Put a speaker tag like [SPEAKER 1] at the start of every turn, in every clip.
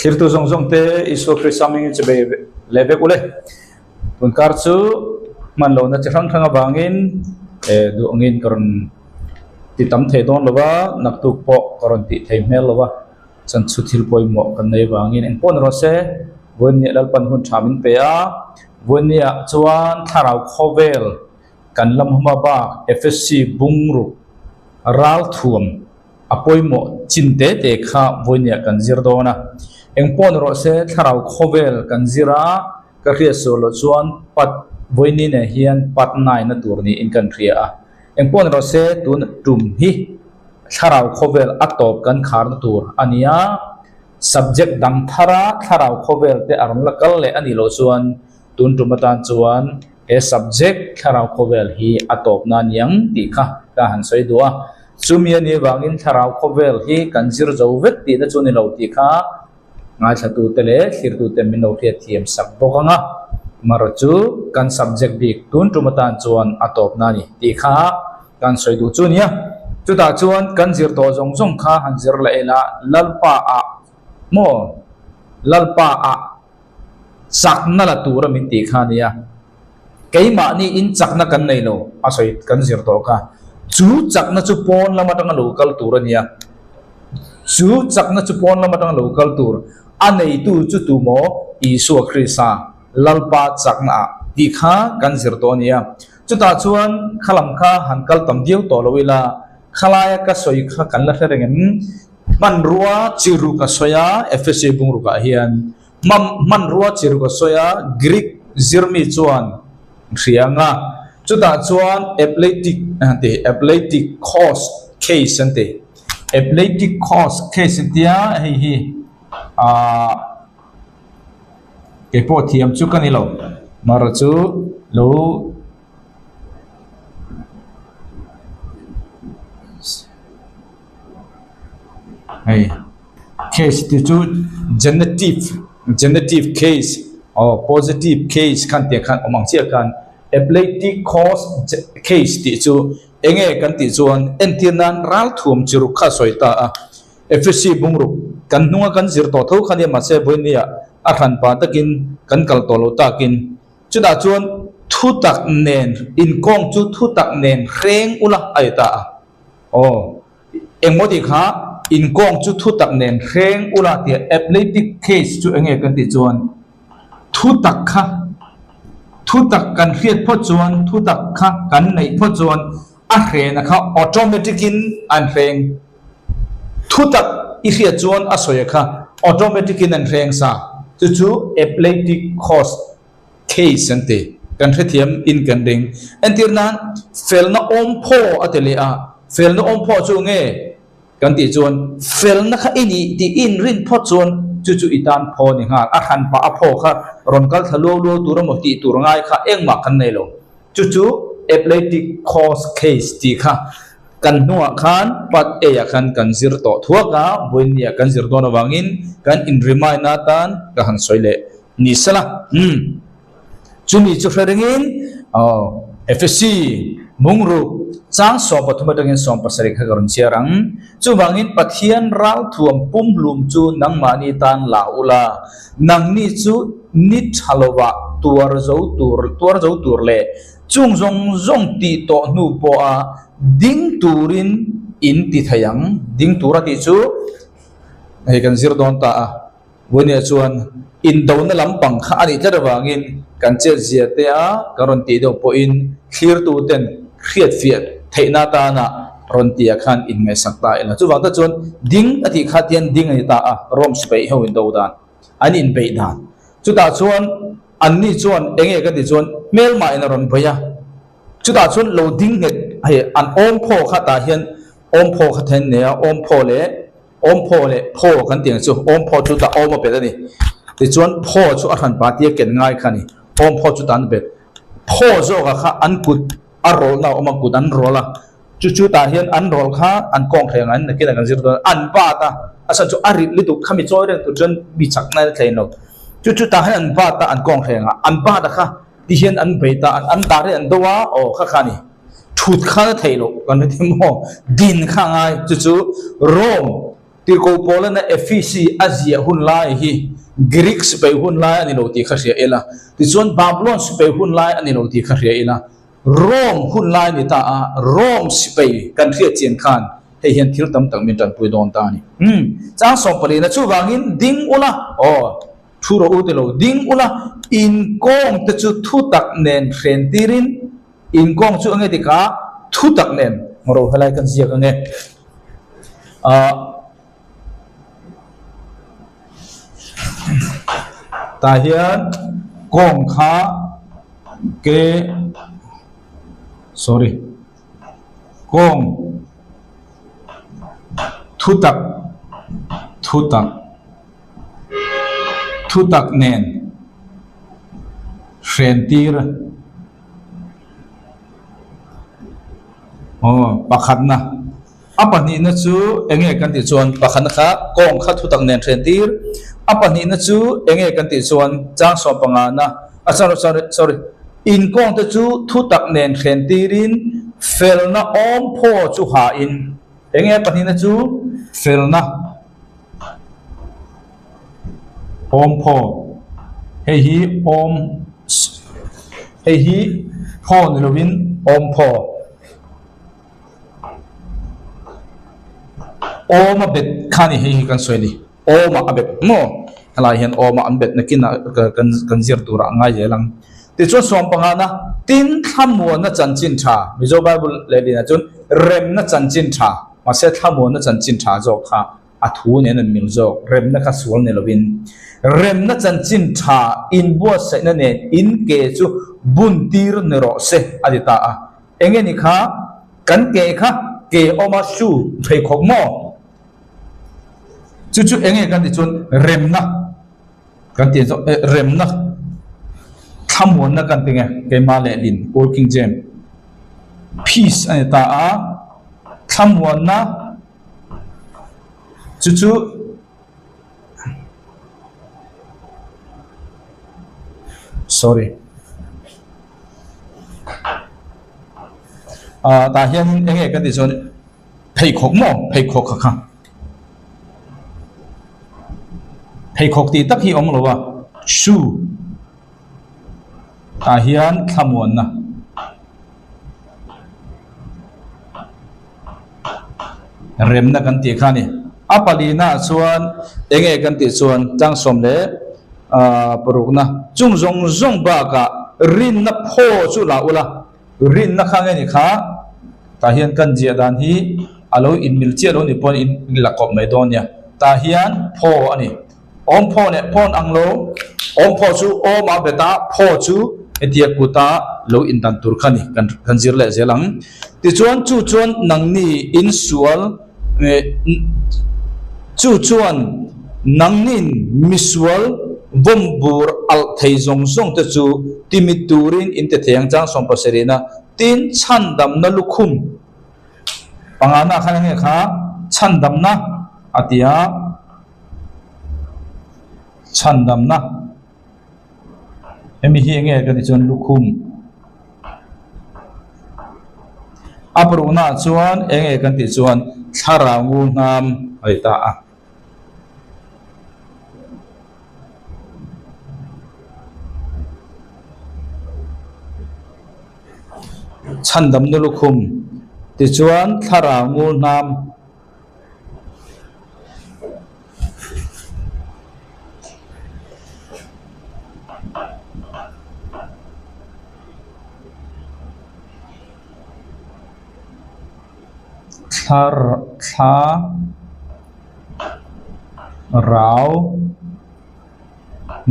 [SPEAKER 1] Thlirtu zawng zawng te Isua Krista hmingin che bei leh vek ule. Tunkar chu hman lohna chi hrang hrang avangin duh angin ka rawn ti tam thei dawn lo va, naktuk pawh ka rawn tih thei hmel lo va, chan chu thil pawimawh kan nei avangin engpawh ni rawh se, Vawiinniah Lalpan hun tha min pe a, Vawiinniah chuan thlarau khawvel kan lam hma bak FSC bungruk ralthuam A pawimawh chin te te kha vawinia kan zir dawn a. Engpawh ni rawh se thlarau khawvel kan zir a, ka hriat sual loh chuan pat vawini nen hian pat naina tur niin kan hria a. Engpawh ni rawh se tun tum hi thlarau khawvel a tawp kan kharna tur a ni a, subject dang thara thlarau khawvel te a rawn la kal leh a nih loh chuan tun tum atan chuan he subject thlarau khawvel hi a tawpna a niang tih kha ka han sawi duh a. Chumi a nih vangin thlarau khawvel hi kan zir zo vek tihna chu ni lo tih kha ngaithlatute leh thlirtute min lo hriatthiam sak bawk ang a, mar chu kan subject bik tun tum atan chuan a tawpna a ni tih kha kan sawi duh chu a nia. Chutah chuan kan zir tawh zawng zawng kha han zir leh ila Lalpa ah maw Lalpa ah chakna la tura min tih kha a nia. Keimahni in chakna kan nei lo a sawi kan zir tawh kha. Chu chakna chu pawn lam atanga lo kal tur a nia. Chu chakna chu pawn lam atanga lo kal tur a neitu chu tu maw Isua Krista Lalpa chakna ah tih kha kan zir tawh a nia. Chutah chuan khalam kha han kal tam viau tawh lo ila khalaia ka sawi kha kan la hre reng em? Hmanrua chi ruk a sawi a Efesi bungrukah hian Hmanrua chi ruk a sawi a, Greek zirmi chuan hria ang a, chutah chuan Epleitic an ti, Epleitic Cause Case an ti. Epleitic Cause Case an tia hei hi aah keipawh thiam chu ka ni lo, mara chu lo Hei case tih chu genitive genitive case aw positive case khan tih khan awm ang chiah khan ablative cause case tih chu eng nge kan tih chuan entir nan ralthuam chi ruk kha a sawi ta a Efesi bungruk kan hnunga kan zir tawh tho kha nia mahse vawinia a hran pa takin kan kal tawh lo takin chutah chuan thutak nen inkawng chu thutak nen hreng ula a ti ta a. Aw, engmaw tih kha inkawng chu thutak nen hreng ula tia athletic case chu enge kan tih chuan thutak kha thutak kan hriat phawt chuan thutak kha kan neih phawt chuan a hrena kha automatic in an hreng thutak i hriat chuan a sawi kha automatic in an hreng sa chu chu athletic course Case an ti. Kan hrethiam in kan ring. Entir nan felna awm phaw a ti leh a, felna awm phaw chu nge kan tih chuan felna kha i nih tih i inrin phawt chuan chu chu i tan phaw ni nghal. A hran pah a phaw kha rawn kal thla luau luau tur emaw tih tur ngai kha engmah kan nei lo. Chu chu Athletic Course Case tih kha kan hnungah khan part A ah khan kan zir tawh thuak a, vawinia kan zir dawn avangin kan in remind atan ka han sawi leh. Ni sela, umm. Chumi chu hre ringin, aw, Efesi, Mungruk, chang 13 atangin 17 kha ka rawn chhiar ang. Chuvangin Pathian ralthuam pumhlum chu nangmahni tan la ula, nangni chu ni tha lovah tuar zo tur, tuar zo tur leh chung zawng zawng tih tawh hnu pawha ding turin in ti thei ang. Ding tura tih chu hei kan zir dawn ta a. Vawinia chuan indona lampang kha a nih tlat avangin kan chetzia te a kan rawn tih deuh pawhin thlirtuten hriatfiah theihna atana rawn tih ah khan inngaihsak ta ila. Chuvang tak chuan ding a tih kha tian ding a ni ta a, Rome sipai ho indo dan, an inbeih dan. Chutah chuan anni chuan eng nge kan tih chuan hmelmah in a rawn bei a, chutah chuan lo ding nghet hei an awmphaw kha tah hian awmphaw kha then nei a, awmphaw leh Awmphaw leh phaw kan tih ang chu awmphaw chu tah awm a bet a ni. Tichuan phaw chu a hran pa tia ken ngai kha a ni. Awmphaw chu tah an bet. Phaw zawkah kha an kut a rawlna a awm a, kut an rawl a. Chu chu tah hian an rawl kha an kawng thleng ang nakin ah kan zir dawn a, an bat a, a chhan chu a rit lutuk kha mi chawi reng tur chuan mi chakna a thleng lo. Chu chu tah hian an bat a, an kawng thleng a, an bat a kha ti hian an bei ta, an dar hi an do a, aw kha kha a ni. Thut kha na theih loh kan hre thei maw? Din kha a ngai. Chu chu Rome Tirhkoh Paulana Ephesi a ziah hun lai hi Greek sipai hun lai a ni lo tih kha hria ila, tichuan Babylon sipai hun lai a ni lo tih kha hria ila, Rome hun lai a ni ta a, Rome sipai kan hriat chian khan hei hian thil tam tak min tanpui dawn ta a ni. Umm, chang sawmpalina chuvangin ding ula, aw, thu rawh u ti lo, ding ula, inkawng te chu thutak nen hren tirin, Inkawng chu enge dik a, thu tak nen ro helai kan ziak ange. Ahh tah hian kawng kha ke sorry kawng thu tak thu tak thu tak nen hren tir. Aw, pakhatna. A pahnihna chu eng nge kan tih chuan pakhatna kha kawng kha thutak nen then tir. A pahnihna chu eng nge kan tih chuan chang sawm pangana, a sorry sorry sorry, in kawng te chu thutak nen then tirin felna awm phaw chu hain. Eng nge a pahnihna chu felna. Awm phaw, hei hi awm hei hi phaw ni lovin awm phaw. Awm a bet kha ni hei hi kan sawi a ni, awm ah a bet maw helai hian awm ah an bet nakinah kan kan zir turah a ngai zel ang. Tichuan sawm pangana tin thlamuanna chanchin tha Mizo Bible lehlinah chuan remna chanchin tha mahse thlamuanna chanchin tha zawk kha A thu nen an mil zawk. Remna kha sual ni lovin, remna chanchin tha inbuatsaihna nen in ke chu bun tir ni rawh se a ti ta a. Enge ni kha? Kan ke kha ke awma shoe pheikhawk maw? Chu chu enge kan ti chuan remna kan ti zawk eh remna thlamuanna kan ti nge keimah lehlin Old King James peace a ni ta a, thlamuanna. Chu chu sorry ah tah hianin eng nge kan tih chuan pheikhawk maw pheikhawk kha kha pheikhawk tih tak hi a awm lo a shoe tah hian thlamuanna. Remna kan tih kha a ni. A palina ah chuan eng nge kan tih chuan tlangsawm leh ah parukna chung zawng zawng bakah rinna phaw chu la ula, rinna kha nge ni kha tah hian kan ziah dan hi a lo inmil chiah lo ni pawhin in la kawp mai dawn nia. Tah hian phaw a ni. Awm phaw leh phawn ang lo. Awm phaw chu awm a bet a, phaw chu hetia kuta lo indan tur kha ni kan kan zir leh zel ang. Tichuan chu chuan nangni insual chu chuan nangnin misual vawm bur alh thei zawng zawng te chu timit turin in ti thei ang chang sawmpasarihna tin chhandamna lukhum pangana khan enge kha chhandamna a ti a. Chhandamna hemi hi enge ka tih chuan lukhum a parukna ah chuan enge kan tih chuan thlarau ngur hnam a ni ta a. Chhandamna lukhum tichuan thlarau ngur hnam. Thlar thla rau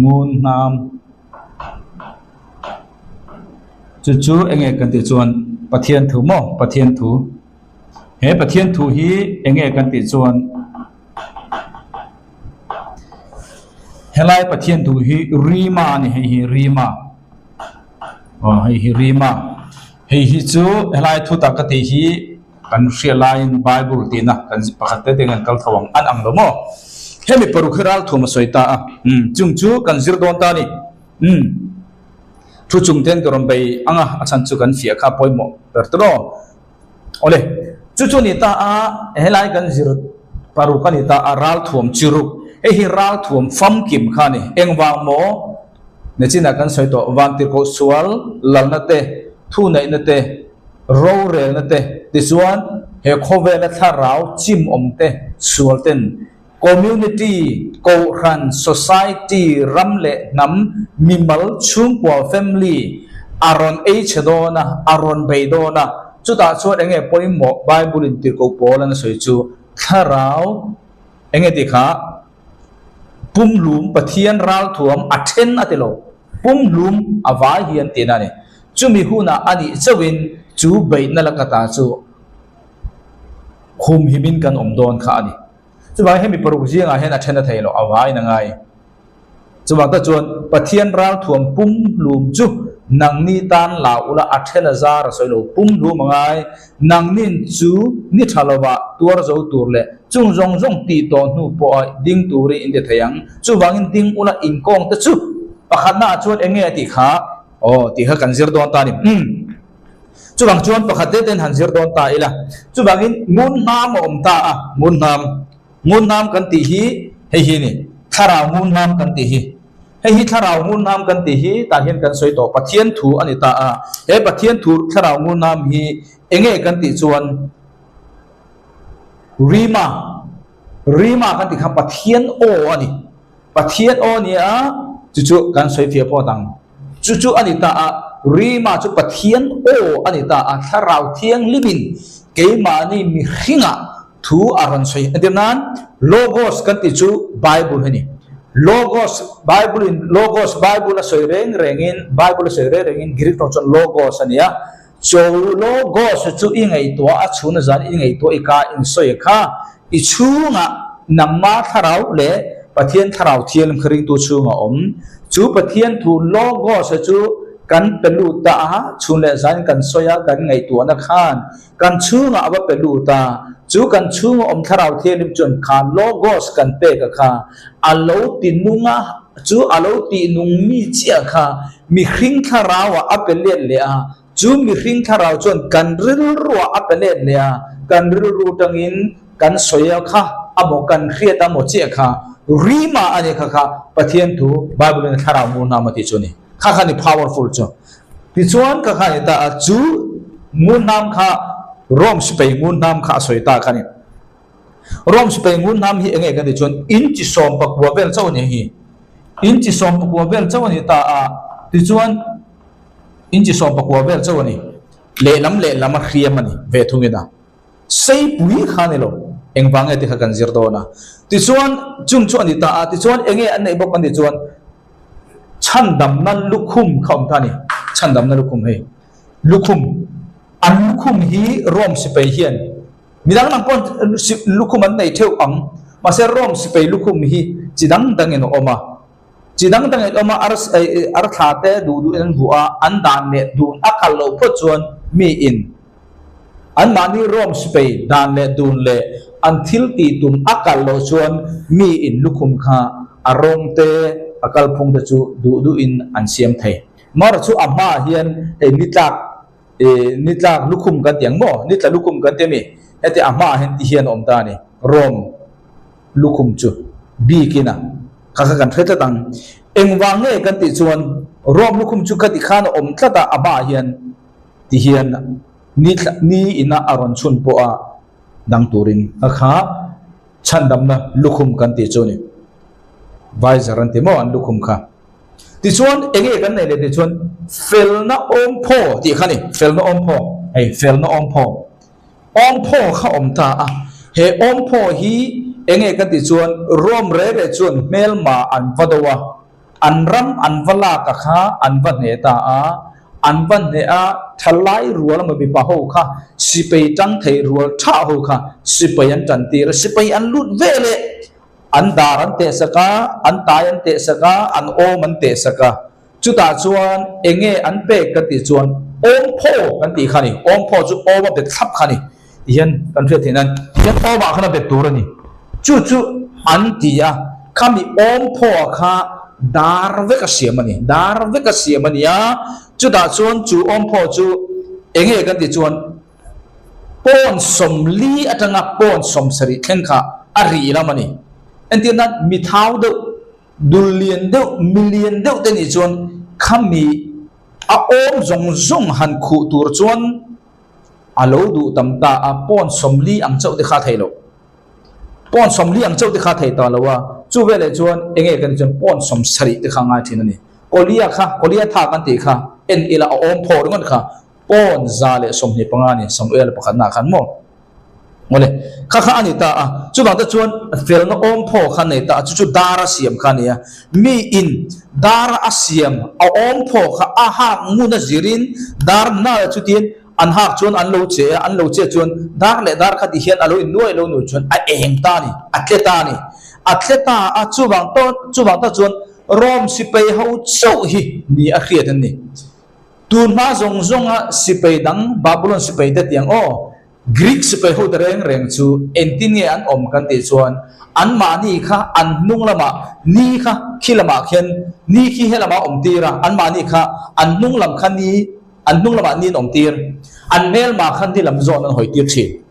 [SPEAKER 1] ngun hnam chu chu eng nge kan tih chuan Pathian thu maw Pathian thu. He Pathian thu hi eng nge kan tih chuan helai Pathian thu hi Rima a ni hei hi Rima aw hei hi Rima hei hi chu helai thu tak ka tih hi kan hriat laiin Bible tihna kan pakhat te te kan kal tho ang an ang lo maw hemi paruk hi ralthuam a sawi ta a umm chung chu kan zir dawn ta a ni umm thu chung ten ka rawn bei ang a a chhan chu kan fiah kha pawimawh ber tawh. Awle, chu chu ni ta a, helai kan zir Paruk a ni ta a, ralthuam chi ruk. Hei hi ralthuam famkim kha a ni. Engvang maw? Nichinah kan sawi tawh, vantirhkoh sual lalna te, thuneihna te, rorelna te, tichuan he khawvela thlarau chim awm te sual ten community, kohhran, society, ram leh hnam, mimal, chhungkua, family, a rawn ei chhe dawn a, a rawn bei dawn a. Chutah chuan eng nge pawimawh Bible in tirhkoh pawl an sawi chu thlarau eng nge tih kha Pumhlum Pathian ralthuam a then a ti lo, pumhlum a vai hi an tihna a ni. Chumi hunah a nih chauhin chu beihna la ka ta chu humhimin kan awm dawn kha a ni. Chuvangin hemi paruk zingah hian a then a thei lo, a vaiin a ngai. Chuvang tak chuan Pathian ralthuam pumhlum chu nangni tan la ula a then a zar a sawi lo, pumhlum a ngai. Nangnin chu ni tha lovah tuar zo tur leh chung zawng zawng tih tawh hnu pawha ding turin in ti thei ang. Chuvangin ding ula inkawng te chu pakhatna ah chuan eng nge a tih kha? Aw tih kha kan zir dawn ta a ni. Umm. Chuvang chuan pakhat te ten han zir dawn ta ila. Chuvangin ngun hnam a awm ta a, ngun hnam. Ngun hnam kan tih hi hei hi a ni, thlarau ngun hnam kan tih hi. Hei hi thlarau ngun hnam kan tih hi tah hian kan sawi tawh, Pathian thu a ni ta a. He Pathian thu thlarau ngun hnam hi eng nge kan tih chuan Rima, Rima kan tih kha Pathian aw a ni. Pathian aw a ni a, chu chu kan sawi fiah phawt ang. Chu chu a ni ta a, Rima chu Pathian aw a ni ta a, Thlarau Thianghlimin keimahni mihringah thu a rawn sawi. Entir nan, Logos kan tih chu Bible hi a ni. Logos, Bible in Logos, Bible a sawi reng rengin, Bible a sawi reng rengin Greek tawng chuan Logos a ni a. Cho Logos chu i ngaihtuah a chhun zan i ngaihtuah i ka insawi kha i chhungah nangma thlarau leh Pathian thlarau thianghlim kha ringtu chhungah a awm. Chu Pathian thu Logos chu kan pe lut ta a, chhun leh zan kan sawi a, kan ngaihtuahna khan kan chhungah a va pe lut a. Chu kan chhunga awm thlarau thianghlim chuan kha Logos kan pek a kha a lo ti nung a, chu a lo tih nung mi chiah kha mihring thlarauah a pe let leh a, chu mihring thlarau chuan kan rilruah a pe let leh a, kan rilru tangin kan sawi a kha a maw kan hriat a maw chiah kha rima a ni kha kha Pathian thu Bible in thlarau ngur hnam a tih chu a ni. Kha kha ni powerful chu. Tichuan kha kha ni ta a, chu ngur hnam kha Rome sipai ngur hnam kha a sawi ta kha a ni. Rome sipai ngun hnam hi enge kan tih chuan inchi 19 vel chauh a ni hi. Inchi 19 vel chauh a ni ta a, tichuan inchi 19 vel chauh a ni. Lehlam lehlam a hriam a ni ve thungin a. Seipui kha a ni lo, engvang nge tih kha kan zir dawn a. Tichuan chung chu a ni ta a, tichuan enge an neih bawk kan tih chuan chhandamna lukhum kha awm ta a ni. Chhandamna lukhum hei, lukhum, an lukhum hi Rome sipai hian Midang dang pawh lukhum an nei theuh ang, mahse Rome sipai lukhum hi chi dang dangin a awm a. Chi dang dangin a awm a, arthla te duh duhin an vuah a, an dan leh dun a kal loh phawt chuan miin anmahni Rome sipai dan leh dun leh an thil tih tum a kal loh chuan miin lukhum kha a rawng te a kalphung te chu duh duhin an siam thei. Mar chu a hmaah hian hei nitlak Ih, ni tlak lukhum kan ti ang maw? Ni tla lukhum kan ti a mi? Heti a hmaah hian ti hian a awm ta a ni. Rome lukhum chu bikin a kha kha kan hre tlat ang. Engvang nge kan tih chuan Rome lukhum chu khati khan a awm tlat a, a hmaah hian ti hian ni tla ni ina a rawn chhun pawh a dang turin a kha chhandamna lukhum kan tih chu a ni. Visor an ti maw an lukhum kha. Tichuan eng nge kan neih leh tih chuan felna awmphaw tih kha a ni, felna awmphaw, hei felna awmphaw, awmphaw kha awm ta a, he awmphaw hi eng nge kan tih chuan Rome re re chuan hmelma an va do a, an ram an va lak a kha an va hneh ta a, an va hneh a thalai rual emaw mipa ho kha sipai tang thei rual thah ho kha sipai an tan tir a, sipai an lut ve leh. An dar an teh sak a, an tai an teh sak a, an awm an teh sak a. Chutah chuan eng nge an pek ka tih chuan awmphaw kan tih kha a ni. Awmphaw chu awm a bet thlap kha a ni tih hian kan hriat theih nan tihian awmah khan a bet tur a ni. Chu chu an ti a, khami awmphaw kha dar vek a siam a ni. Dar vek a siam a ni a, chutah chuan chu awmphaw chu eng nge kan tih chuan pawn 40 atanga pawn 70 thleng kha. a rih lam a ni. Entir nan mi thau deuh, dul lian deuh, mi lian deuh te nih chuan khami a awm zawng zawng han khuh tur chuan a lo duh tam ta a, pawn 40 ang chauh te kha a thei lo. Pawn 40 ang chauh te kha a thei ta lo a, chu veleh chuan enge kan tih chuan pawn 70 te kha a ngai thin a ni. Kolia kha, Kolia tha kan tih kha en ila a awm phaw ringawt kha pawn 125 a ni, Samuel pakhatnaah khan maw? Awle, kha kha a ni ta a, chuvang te chuan felna awm phaw kha nei ta a, chu chu dar a siam kha a ni a, mi in dar a siam a awm phaw kha a hak ngun a zirin dar nal chutin an hak chuan an lo che a, an lo che chuan dar leh dar kha ti hian a lo in nuai lo nuai chuan a eng ta a ni, a tle ta a ni, a tle ta a, chuvang ta chuvang ta chuan Rome sipai ho chauh hi ni a hriat an ni. Tun hma zawng zawnga sipai dang Babylon sipai te tiang aw, Greek sipai hote reng reng chu engtin nge an awm kan tih chuan anmahni kha an hnung lamah ni kha khi lamah khian ni khi helamah a awm tir a, anmahni kha an hnung lam kha ni an hnung lamah ni an awm tir, an hmelma kha ni lam zawn an hawi tir thin.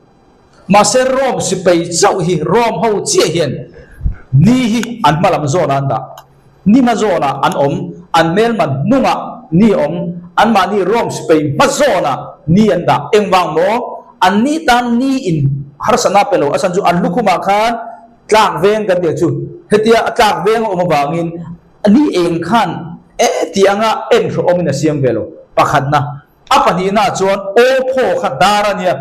[SPEAKER 1] Mahse Rome sipai chauh hi Rome ho chiah hian ni hi an hma lam zawnah an dah. Ni hma zawnah an awm, an hmelma hnungah ni awm, anmahni Rome sipai hma zawnah ni an dah. Engvang maw? Anni tan ni in harsatna pe lo, a chhan chu an lukhumah khan tlak veng kan tih chu hetia a tlak veng a awm avangin ni eng khan e tih anga en hrehawmin a siam ve lo. Pakhatna. A pahnihnaah chuan aw phaw kha dar a nia.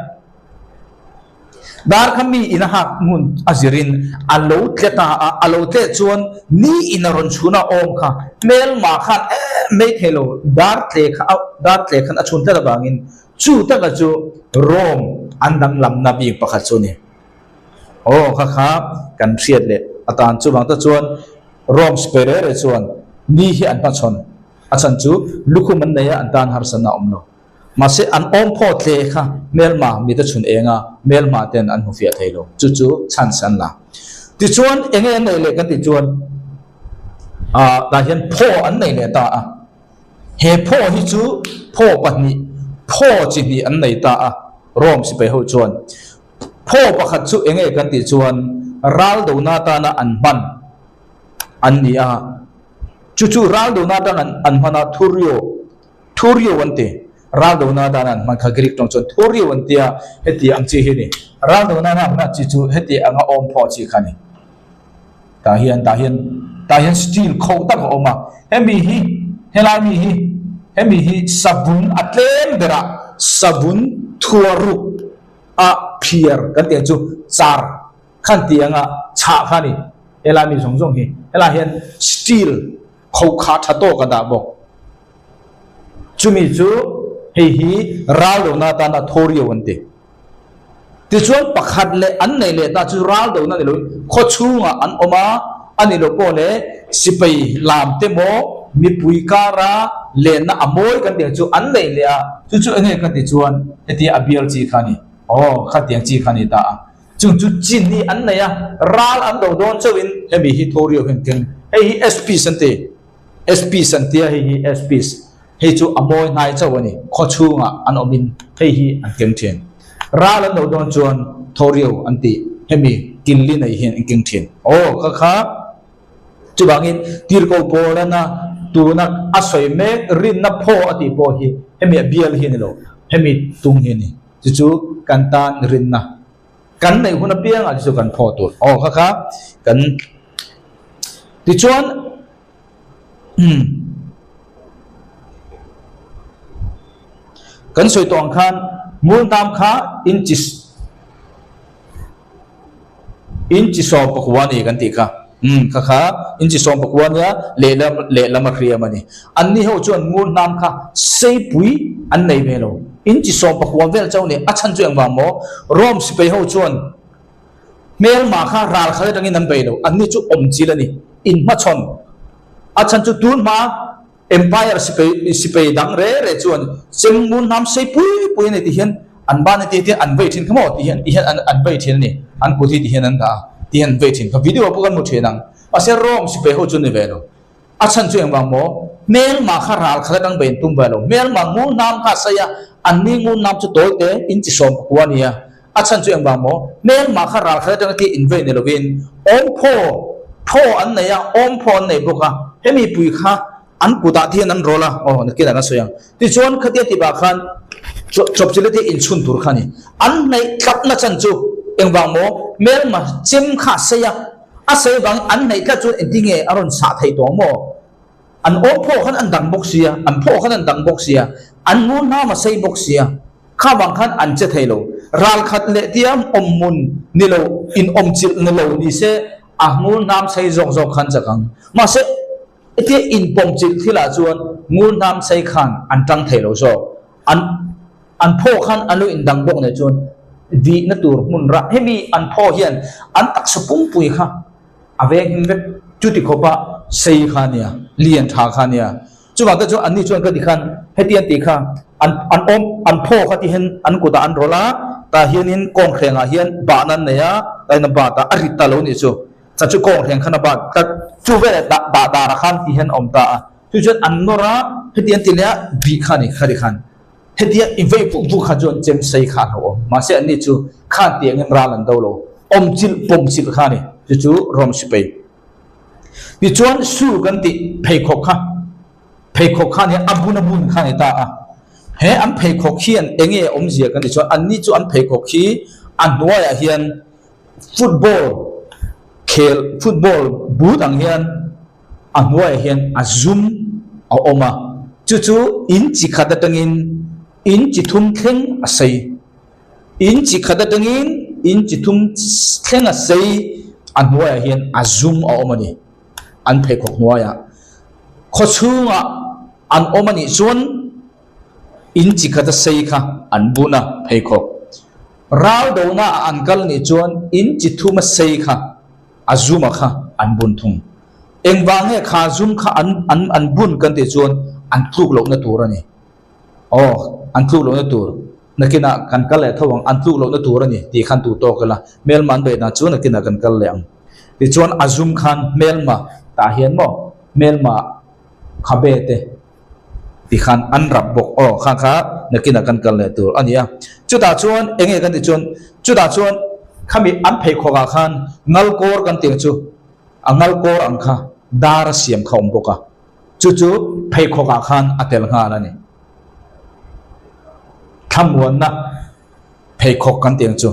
[SPEAKER 1] Dar kha mi in a hak hmun a zirin a lo tle ta a, a lo tleh chuan ni in a rawn chhun a awm kha hmelma khan em mai thei lo, dar tle kha a dar tle khan a chhun tlat avangin chu taka chu Rome an danglamna bik pakhat chu a ni. Aw kha kha kan hriat leh atan chuvang te chuan Rome sipai reh reh chuan ni hi an hmachhawn. A chhan chu lukhum an nei a, an tan harsatna a awm lo. Mahse, an awm phaw tle kha hmelma mite chhun eng a, hmelma ten an hmu fiah thei lo. Chu chu chance an la. Tichuan, enge an neih leh kan tih chuan, ah tah hian phaw an nei leh ta a. He phaw hi chu phaw pahnih, phaw chi hnih an nei ta a, Rome sipai ho chuan. Phaw pakhat chu enge kan tih chuan, ral dona atana an hman an ni a. Chu chu ral dona atang an hman a, Thurio, Thurio an ti. Ral dona atana an hman kha Greek tawng chuan Thurio an ti a, heti ang chi hi a ni. Ral dona atana an hman chi chu heti anga awm phawh chi kha a ni. Tah hian, tah hian, tah hian steel khoh tak a awm a. Hemi hi, helai mi hi, hemi hi savun a tlem berah savun thuaruk a phiar kan tih ang chu char khan tih anga chhah kha a ni. Helai mi zawng zawng hi helai hian steel kho kha tha tawk a dah bawk. Chumi chu hei hi ral dona atana thaw riau an ti. Tichuan pakhat leh an nei leh ta chu ral dona ni loin khaw chhungah an awm a, a ni lo pawh leh sipai lam te maw mipui kara lenna a mawi kan tih ang chu an nei leh a, chu chu enge kan tih chuan hetia a bial chi kha a ni. Aw khatiang chi kha a ni ta a. Chung chu chin hi an nei a, ral an do dawn chauhin hemi hi tho riau hian keng. Hei hi Aspis an ti. Aspis an tia hei hi Aspis. Hei chu a mawi hnai chauh a ni. Khaw chhungah an awmin hei hi an keng thin. Ral an do dawn chuan tho riau an ti. Hemi killi nei hian an keng thin. Aw kha kha chuvangin tirhkoh pawlana tuna a sawi mek rinna phaw a tih pawh hi hemi a bial hi a ni lo. Hemi tung hi a ni. Chu chu kan tan rinna kan neih hun apiangah chu chu kan phaw tur. Aw kha kha kan tichuan umm kan sawi tawh ang khan Mulhnam kha inchi Inchi 11 a ni kan tih kha. Umm kha kha inchi 11 nia lehlam lehlam a hriam a ni. Anni ho chuan ngur hnam kha seipui an nei ve lo. Inchi 11 vel chauh ni a chhan chu engvang maw? Rome sipai ho chuan hmelma kha ral khat atangin an bei lo. Anni chu awmchil a ni. Inhmachhawn a chhan chu tun hma Empire sipai sipai dang re re chuan chem ngun hnam sei pui pui a ni ti hian an ban a ti hian an vei thin kha maw ti hian ti hian an an vei thin a ni an kut hi ti hian an dah a ti hian an vei thin kha video pawh kan hmu thin ang mahse Rome sipai ho chu ni ve lo a chhan chu engvang maw hmelma kha ral khat atang bei an tum ve lo hmelma ngun hnam kha a sei a an ni ngun hnam chu tawi te inchi 10 a ni a. A chhan chu engvang maw? Hmelmah kha ral khat atanga tia invei ni lovin awmphaw phaw an nei a, awmphaw an nei bawk a, hemi pui kha an kutah te hian an rawl a, aw nakinah kan sawi ang. Tichuan khatia tihpah khan chawpchilh te inchhun tur kha a ni. An hnaih tlatna chan chu engvang maw? Hmelma chem kha a sei a, a sei vangin an hnaih tlat chuan engtinge a rawn sah theih tawh maw? An awm phaw khan an dang bawk sia, an phaw khan an dang bawk sia, an ngur hnam a sei bawk sia, kha vang khan an che thei lo. Ral khat leh tiam awm hmun ni lo, in awm chilh ni lo ni se a ngur hnam sei zawk zawk khan chak ang. Mahse, hetia in pawm chilh thil ah chuan ngur hnam sei khan an tang thei lo zawk. An an phaw khan an lo in dang bawk nen chuan vihna tur hmun rah hemi an phaw hian an taksa pumpui kha A veng him vek. Chuti khawpa sei kha a nia, lian tha kha a nia. Chuvang te chuan anni chuan ka ti khan heti an tih kha an an awm an phaw kha ti hian an kutah an rawlh a, tah hianin kawngthlengah hian bahna an nei a, tah hian a bat a, a rit ta lo nih chu. Chan chu kawngthleng khan a bat tlat. Chu veleh dah dah darah khan ti hian a awm ta a. Chu chuan an nawr a, heti an ti leh a, bih kha a ni khati khan. Hetia i vei vuk vuk kha chuan chem sei kha a hlauhawm. Mahse anni chu khan tiangin ral an do lo. Awmchilh pawmchilh kha a ni. Chu chu Rom sipei. Tichuan su kan tih pheikhawk kha, pheikhawk kha nia a bun a bun kha a ni ta a. He an pheikhawk hian eng nge awmzia kan tih chuan anni chu an pheikhawk hi a hnuaiah hian football khel, football boot ang hian A hnuaiah hian a zum a awm a, chu chu in chi khat atangin in chi thum thleng a sei. In chi khat atangin in chi thum thleng a sei, a hnuaiah hian a zum a awm a ni. An pheikhawk hnuaiah khaw chhungah an awm a nih chuan in chi khat a sei kha an bun a pheikhawk. Ral dona ah an kal nih chuan in chi thum a sei kha a zuma kha an bun thung. Engvang nge kha zum kha an an an bun kan tih chuan an tluk lohna tur a ni. Aw, an tluk lohna tur. Nakinah kan kal leh tho ang, an tluk lohna tur a ni tih khan tu tawk ila, hmelma an beihna chu nakinah kan kal leh ang. Tichuan a zum khan hmelma tah hian maw hmelma khabe te ti khan an rap bawk aw kha kha nakinah kan kal leh tur a ni a chutah chuan eng nge kan tih chuan chutah chuan khami an pheikhawk ah khan ngal kawr kan tih ang chu a ngal kawr ang kha dar a siam kha awm bawk a chu chu pheikhawk ah khan a tel nghal a ni thlamuanna pheikhawk kan tih ang chu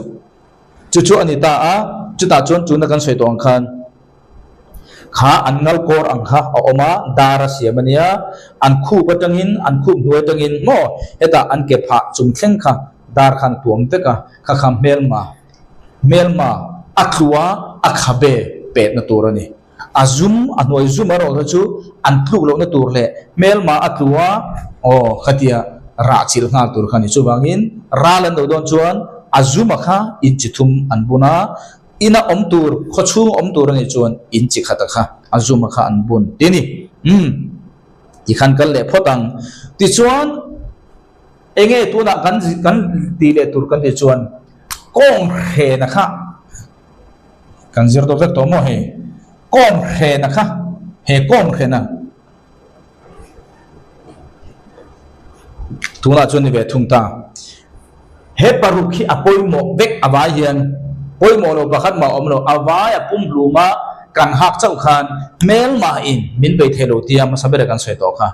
[SPEAKER 1] chu chu a ni ta a chutah chuan tuna kan sawi tawh ang khan. Kha an ngal kawr ang kha a awm a, dar a siam a nia, an khup atangin, an khup hnuai atangin maw hetah an ke phah chung thleng kha dar khan a tuam vek a, kha kha hmelma, hmelma a tlua a khabe petna tur a ni. A zum, a hnuai zum a rawhna chu an tluk lohna tur leh hmelma a tlua aw khatia rah chilh nghal tur kha a ni. Chuvangin ral an lo dawn chuan a zuma kha inchi thum an bun a, Ina awm tur, khaw chhung awm tur a nih chuan in chi khat a kha, a zum a kha an bun ti a ni. Umm, ti khan kal leh phawt ang. Tichuan, eng nge tunah kan kan tih leh tur kan tih chuan kawng hrena kha kan zir dawk vek tawh maw hei? Kawng hrena kha, he kawng hrena. Tunah chuan ni ve thung ta. He paruk hi a pawimawh vek a vai hian pawimawh lo pakhat mah a awm lo. A vai a pumhlum a kan hak chauh khan hmelmah in min bei thei lo tia hmasa bera kan sawi tawh kha.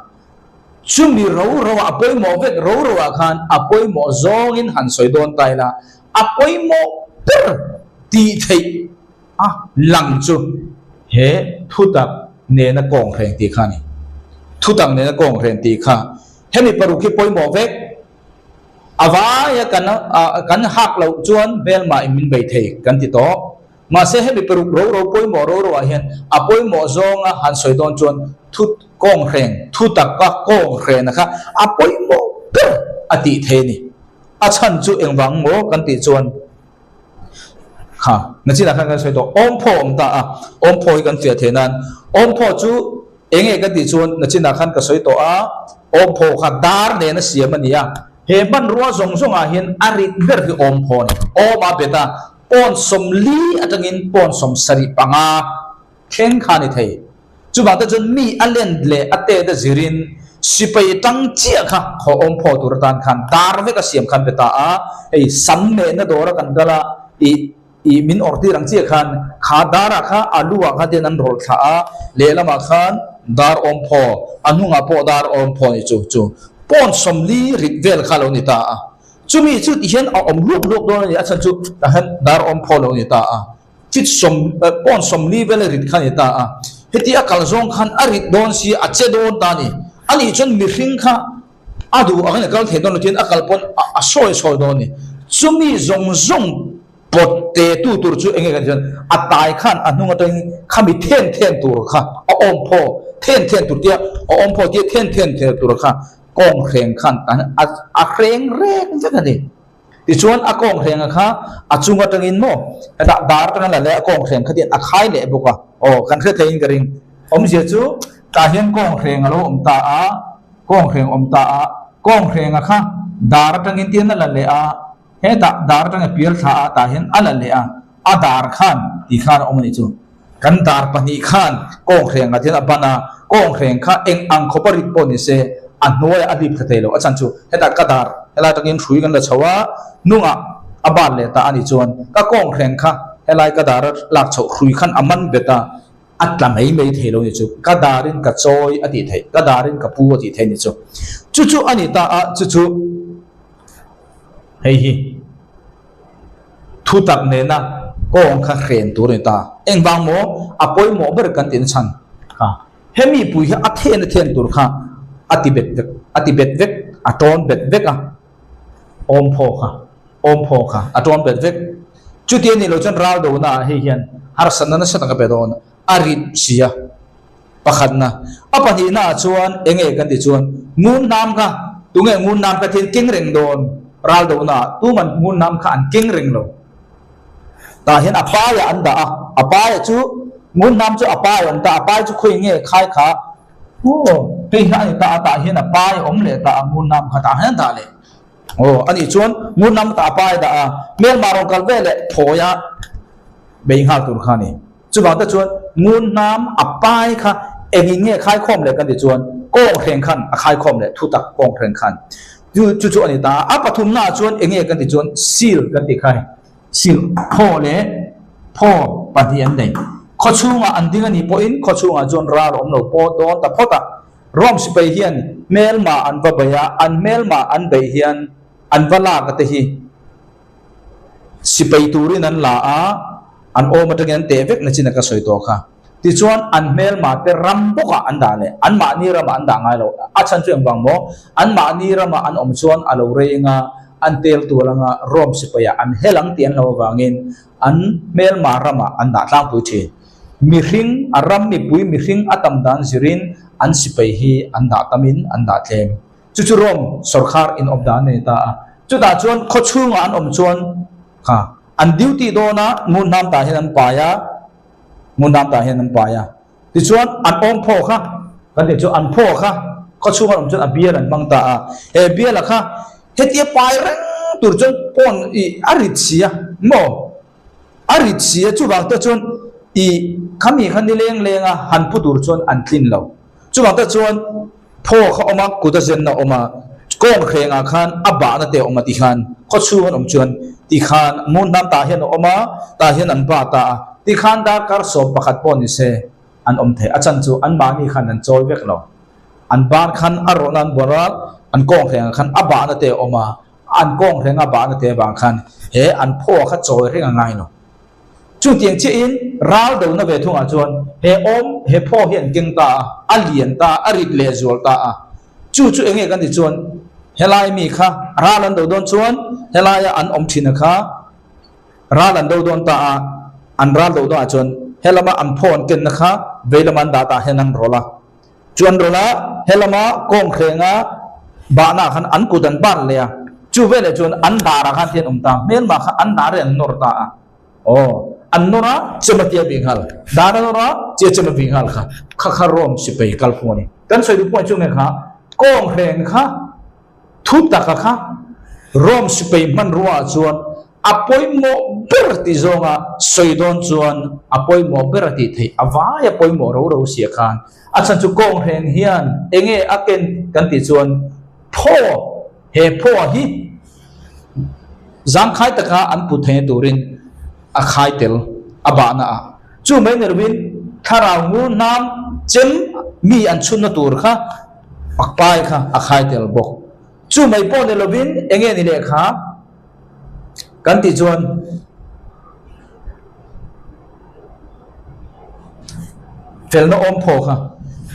[SPEAKER 1] Chumi ro ro ah a pawimawh vek ro ro ah khan a pawimawh zawngin han sawi dawn ta ila a pawimawh ber tih theih A lang chu he thutak nena kawng hreng tih kha a ni. Thutak nena kawng hreng tih kha hemi paruk hi pawimawh vek. A vaia kan kan hak loh chuan hmelmah in min bei thei kan ti tawh. Mahse hemi paruk ro ro pawimawh ro ro ah hian a pawimawh zawnga han sawi dawn chuan thu kawng hreng thutaka kawng hrena kha a pawimawh ber a tih thei a ni. A chhan chu engvang maw kan tih chuan Kha, nachinah khan kan sawi tawh, awmphaw awm ta a, awmphaw hi kan fiah theih nan, awmphaw chu eng nge kan tih chuan nachinah khan ka sawi tawh a, awmphaw kha dar nena siam a ni a, he hmanrua zawng zawngah hian a rit ber hi awmphaw a ni, awm a bet a, pawn 40 atangin pawn 75 thleng kha a ni thei. Chuvang te chuan mi a len leh a tet a zirin Sipai tang chiah kha khaw awm phaw tur atan khan dar vek a siam khan pe ta a, hei sam mehna dawra kan kal a, ih ih min awrh tir ang chiah khan kha darah kha a lu ah kha tian an rawlh thlah a, lehlamah khan dar awm phaw, a hnungah pawh dar awm phaw ni chu chu pawn sawmli rit vel kha lo ni ta a. Chumi chu tihian a awm hluak hluak dawn a ni, a chhan chu tah hian dar awm phaw lo ni ta a. Chit sawm pawn sawmli vel a rit kha a ni ta a, heti a kal zawng khan a rit dawn si a che dawn ta a ni. A nih chuan mihring kha a duh angin a kal thei dawn lo tiin a kal pawn a sawi sawi dawn a ni. Chumi zawng zawng pawt te tu tur chu enge kan tih chuan a tai khan a hnung atangin khami then then tur kha a awm phaw then then tur tia a awm phaw tia then then then tur kha kawng hreng khan a hreng reng vek a ni. Tichuan a kawnghreng a kha a chung atangin maw hetah dar atanga la leh a kawnghreng kha tian a khai leh bawk a, aw kan hre theiin ka ring. Awmzia chu tah hian kawnghreng a lo awm ta a, kawnghreng awm ta a, kawnghreng a kha dar atangin tian a la leh a, hetah dar atanga pial thla a tah hian a la leh a, a dar khan tih khan a awm a nih chu. Kan dar pahnih khan kawnghreng ah hian a ban a, kawnghreng kha eng ang khawpa rit pawh ni se a hnuaiah a hlip thla thei lo. A chhan chu hetah ka dar helai atangin hrui kan la chho a, hnungah a ban leh ta a nih chuan ka kawnghreng kha helai ka dar a lak chhoh hrui khan a man bet a, a tla mai mai thei lo ni chu. Ka darin ka chawi a tih theih, ka darin ka pu a tih theih ni chu. Chu chu a ni ta a, chu chu hei hi. Thutak nena kawng kha hren tur a ni ta. Engvang maw? A pawimawh ber kan tihna chhan kha hemi pui hi a then a then tur kha a ti bet vek, a ti bet vek, a tawn bet vek a, awm phaw kha, awm phaw kha a tawn bet vek. Chuti a nih loh chuan ral dona ah hei hian harsatna nasa tak a pe dawn a rit si a. Pakhatna, a pahnihna ah chuan eng nge kan tih chuan ngun hnam kha tunge ngun hnam kha thian keng reng dawn ral dohna ah tuman ngun hnam kha an keng reng lo. Tah hian a paiah an dah a, a paiah chu ngun hnam chu a pai an dah a, pai chu khawi nge khai kha aw hei hi a ni ta a, tah hian a pai a awm leh ta a ngun hnam kha tah hian an dah leh. Aw a nih chuan ngun hnam tah a pai a dah a, hmelma rawn kal ve leh thawi a bei nghal tur kha a ni. Chuvang te chuan ngun hnam a pai kha engin nge khaikhawm leh kan ti chuan kawnghreng khan a khaikhawm leh thutak kawnghreng khan chu chu chu a ni ta a. A pathumna ah chuan enge kan ti chuan seal kan ti kha hei seal phaw leh phaw pahnih an nei. Khaw chhungah an ding a nih pawhin khaw chhungah chuan ral a awm lo pawh dawn ta phawt a. Rome sipai hian hmelma an va bei a, an hmelma an beih hian an va lak a te hi Sipai turin an la a, an awm atangin an teh vek na chin a ka sawi tawh kha. Tichuan an hmelma te ram bawkah an dah leh, anmahni ramah an dah ngai lo. A chhan chu engvang maw? Anmahni ramah an awm chuan a lo rei anga, an tel tual anga, Rome sipaiah an hel ang tih an lo avangin an hmelma ramah an dah tlangpui thin. Mihring, a ram mipui mihring a tam dan zirin an sipai hi an dah tamin an dah tlem. Chu chu Rome sawrkhar in awm dan a ni ta a. Chutah chuan khaw chhungah an awm chuan kha an duty dawn a, ngun hnam tah hian an pai a, ngun hnam tah hian an pai a. Tichuan an awm phaw kha, kan tih chu an phaw kha khaw chhunga an awm chuan a bial an hmang ta a. He biala kha hetia pai reng tur chuan pawn ih a rit si a maw? A rit si a, chuvang te chuan ih khami kha ni leng leng a han pu tur chuan an tlin lo. Chuvang te chuan Phaw kha awm a, kut a zenna awm a, kawng hrengah khan a bahna te a awm a ti khan khaw chhung an awm chuan ti khan ngun hnam tah hian a awm a, tah hian an ba ta a, ti khan darkar sawm pakhat pawh ni se an awm thei. A chan chu an mahni khan an chawi vek lo. An ban khan a rawhna an buar a, an kawng hrengah khan a bahna te a awm a, an kawng hrenga bahna te avang khan he an phaw kha chawi reng a ngai lo. Chutiang chiahin ral dona ve thungah chuan he awm, he phaw hi an keng ta a, a lian ta a, a rit leh zual ta a. Chu chu enge kan tih chuan helai mi kha ral an do dawn chuan helaia an awm thin a kha ral an do dawn ta a, an ral do dawnah chuan helama an phaw an kenna kha veilama an dah tah hian an rawlh a. Chu an rawlh a, helama kawngthlenga bahna khan an kut an ban leh a, chu veleh chuan an darah khan hian awm ta, hmelmah kha an dar hi an nawr ta a, aw, an nawr a, chem a tia bih nghal, dar a nawr a, chia chem a bih nghal kha, kha kha Rome sipai kalphung a ni. Kan sawi duh pawh chu nge kha, kawngthleng kha thu taka kha Rome sipai hmanrua ah chuan. A pawimawh ber tih zawnga sawi dawn chuan a pawimawh ber a tih theih a vai a pawimawh ro ro sia khan a chhan chu kawnghren hian enge a ken kan tih chuan phaw he phaw hi zangkhai taka an put theihna turin a khai tel a bahna ah chu mai ni lovin thlarau ngur hnam chem mi an chhunna tur kha pai kha a khai tel bawk. Chu mai pawh ni lovin enge ni leh kha kan tih chuan felna awm phaw kha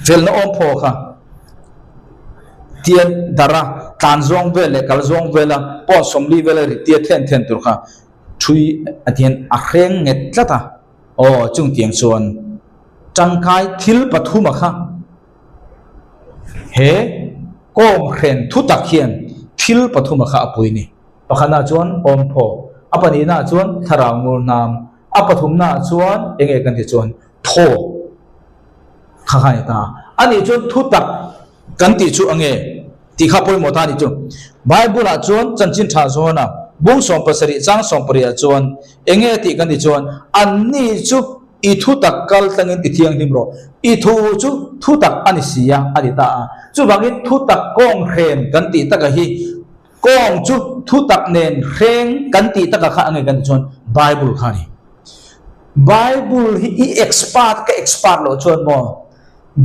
[SPEAKER 1] felna awm phaw kha tia dara tlan zawng vel leh kal zawng vela pawn sawmli vela ri tia then then tur kha thui a tihian a hreng nghet tlat a aw chungtiang chuan tangkai thil pathuma kha He kawnghren thu tak hian thil pathuma kha a pui ni. Pakhatnaah chuan awmphaw, a pahnihnaah chuan thlarau ngur hnam, a pathumnaah chuan eng nge kan tih chuan thaw kha kha a ni ta. A nih chuan thu tak kan tih chu a nge tih kha pawimawh ta a nih chu. Bible-ah chuan chanchin tha zawna bung 17 chang 18 ah chuan eng nge tih kan tih chuan anni chu I thu tak kal tlangin ti thianghlim rawh. I thu chu thu tak a ni si a, a ti ta a. Chuvangin thu tak kawng hren kan tih taka hi kawng chu thu tak nen hreng kan tih taka kha a nge kan tih chuan Bible kha a ni. Bible hi i expert ka expert loh chuan maw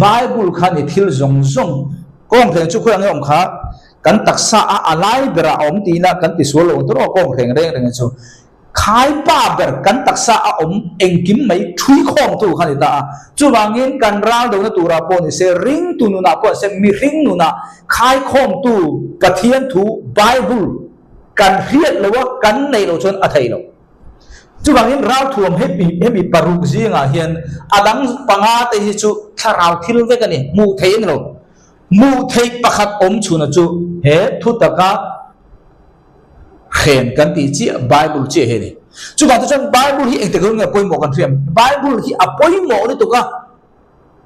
[SPEAKER 1] Bible kha ni thil zawng zawng kawng hreng chu khawi ang nge awm kha kan taksa a a lai berah a awm tiin a kan tisual lo ang tur aw kawng hreng reng reng chu. Khai pa ber kan taksa a awm engkim mai thui khawmtu kha ni ta a. Chuvangin kan ral dona turah pawh ni se, ringtu nunah pawh ni se, mihring nunah khai khawmtu Pathian thu Bible kan hriat lo a, kan neih loh chuan a thei lo. Chuvangin ralthuam hemi paruk zingah hian a dang panga te hi chu thlarau thil vek a ni, hmuh theih a ni lo. Hmuh theih pakhat awm chhuna chu he thu taka Hren kan tih chiah Bible chiah hi a ni. Chuvang te chuan Bible hi engtik run nge pawimawh kan hriam? Bible hi a pawimawh lutuk a,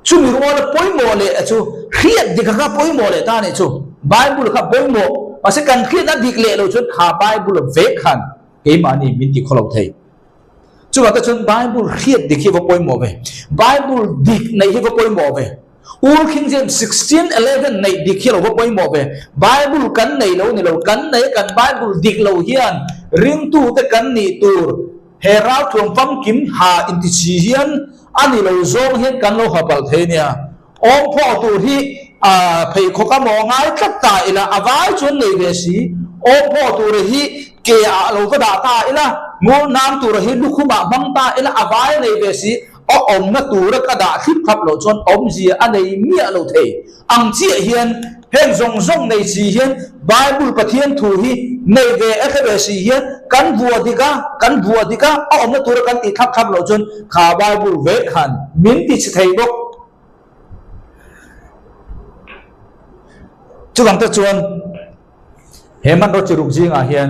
[SPEAKER 1] chumi ruala pawimawh leh chu hriat dik kha pawimawh leh ta a nih chu. Bible kha pawimawh, mahse kan hriat a dik leh lo chuan kha Bible vek khan keimahni min ti khawlo thei. Chuvang te chuan Bible hriat dik hi va pawimawh ve. Bible dik neih hi va pawimawh ve. Old King James 1611 neih dik hi a lo va pawimawh ve. Bible kan nei lo ni lo, kan nei kan Bible dik lo hian ringtute kan nih tur he ralthuam famkim ha intichhi hian a ni lo zawng hian kan lo ha palh thei nia. Awmphawh tur hi pheikhawk a maw ngai tlat ta ila a vai chuan nei ve si. Awmphawh tur hi ke ah lo va dah ta ila, ngur nam tur hi lukhum ah hmang ta ila a vai nei ve si. A awmna tura ka dah thlip thlap loh chuan awmzia a nei miah lo thei ang chiah hian heng zawng zawng nei si hian Bible Pathian thu hi nei ve a hre ve si hian kan vuah dik a, kan vuah dik a, a awmna tura kan tih thlap thlap loh chuan kha Bible ve khan min ti chhe thei bawk. Chuvang te chuan he hmanraw chi ruk zingah hian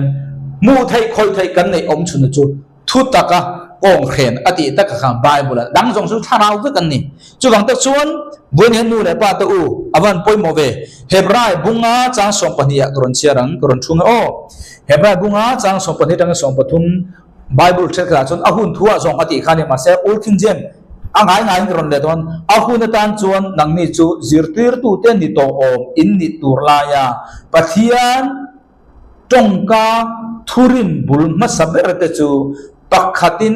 [SPEAKER 1] hmuh theih khawih theih kan neih awm chhunna chu Thu taka kawng hren a tih taka kha Bible a dang zawng chu thlarau vek an ni. Chuvang tak chuan vawiin hian nu leh pa te u a van pawimawh ve. Hebrai bunga chang 12 ah ka rawn chhiar ang, ka rawn thu nge aw. Hebrai bunga chang 12 atanga 13 Bible thenkhatah chuan a hun thu ah zawng a tih kha a ni mahse Old King James a ngai ngaiin ka rawn leh dawn. A hun atan chuan nangni chu zirtirtute ni tawh awm in nih tur laia Pathian Tawngka thurin bul hmasa ber te chu pakhatin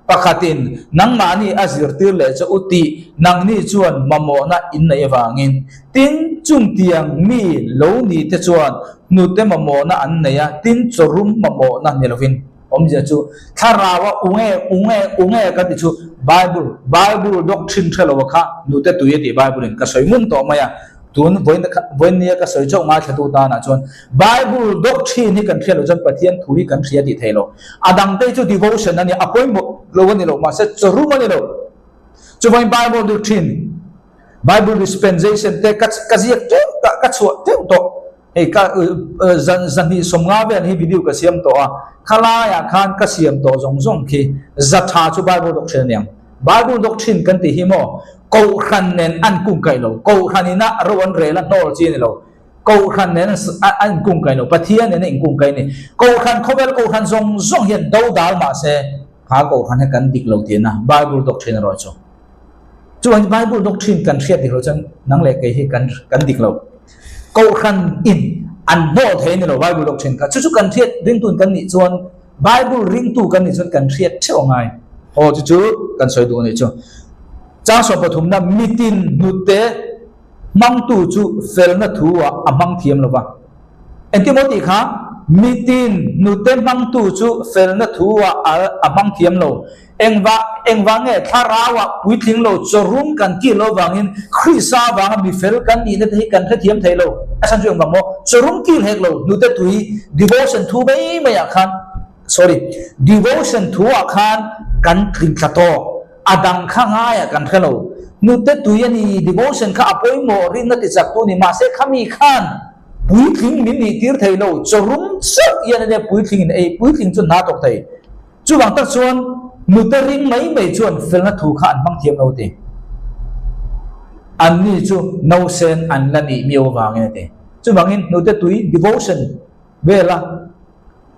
[SPEAKER 1] pakhatin nangmahni a zirtir leh che u tih nangni chuan mamawhna in neih avangin. Tin, chungtiang mi lo ni te chuan hnute mamawhna an nei a, tin chawrum mamawhna ni lovin. Awmzia chu thlarau a unge unge unge kan ti chu Bible Bible doctrine hre lo kha nute tui a tih Bible in ka sawi ngun tawh mai a, tun vawiin vawiin nia ka sawi chauh ngaithlatu tanah chuan Bible doctrine hi kan hriat loh chuan Pathian thu hi kan hria tih thei lo. A dangte hi chu devotion a ni, a pawimawh lo a ni lo, mahse chawrum a ni lo. Chuvangin Bible doctrine, Bible dispensation te ka ka ziak teuh ka ka chhuah teuh tawh. Hei ka zan zahnih sawmnga vel hi video ka siam tawh a, khalaiah khan ka siam tawh zawng zawng khi za tha chu Bible doctrine a ni ang. Bible doctrine kan tih hi maw Kohhran nen an kungkaih lo, Kohhran ina ro an rel a hnawl chi a ni lo. Kohhran nen a inkungkai lo, Pathian nen a inkungkai a ni. Kohhran, khawvel kohhran zawng zawng hian do dal mah se, kha kohhran hi kan dik lo tihna Bible doctrine erawh chu. Chuvangin Bible doctrine kan hriat dik loh chuan nang leh kei hi kan kan dik lo. Kohhran in an hnawl thei a ni lo Bible doctrine kha. Chu chu kan hriat ringtu in kan nih chuan Bible ringtu kan nih chuan kan hriat theuh a ngai. Aw chu chu kan sawi duh a nih chu. Chang sawm pathumna mitin hnute hmangtu chu felna thu ah a hmang thiam lo va. Engtin maw tih kha? Mitin hnute hmangtu chu felna thu ah a hmang thiam lo. Engvah engvah nge thlarau ah puitling lo chawrum kan kil lo vangin Krista avanga mi fel kan nihna te hi kan hrethiam thei lo. A chhan chu engvah maw? Chawrum kil hek lo hnute tui devotion thu mai mai ah khan sorry devotion thu ah khan kan tling thla tawk. A dang kha ngaiah kan hre lo. Hnute tui a ni, devotion kha a pawimawh rinna ti chak tu ni. Mahse khami khan puitling min nih tir thei lo, chawrum chauh hian a nia puitling in ei, puitling chu hna tawk thei. Chuvang tak chuan hnute ring mai mai chuan felna thu kha an hmang thiam lo ti. Anni chu nausen an la nih miau avangin a ti. Chuvangin hnute tui, devotion, vela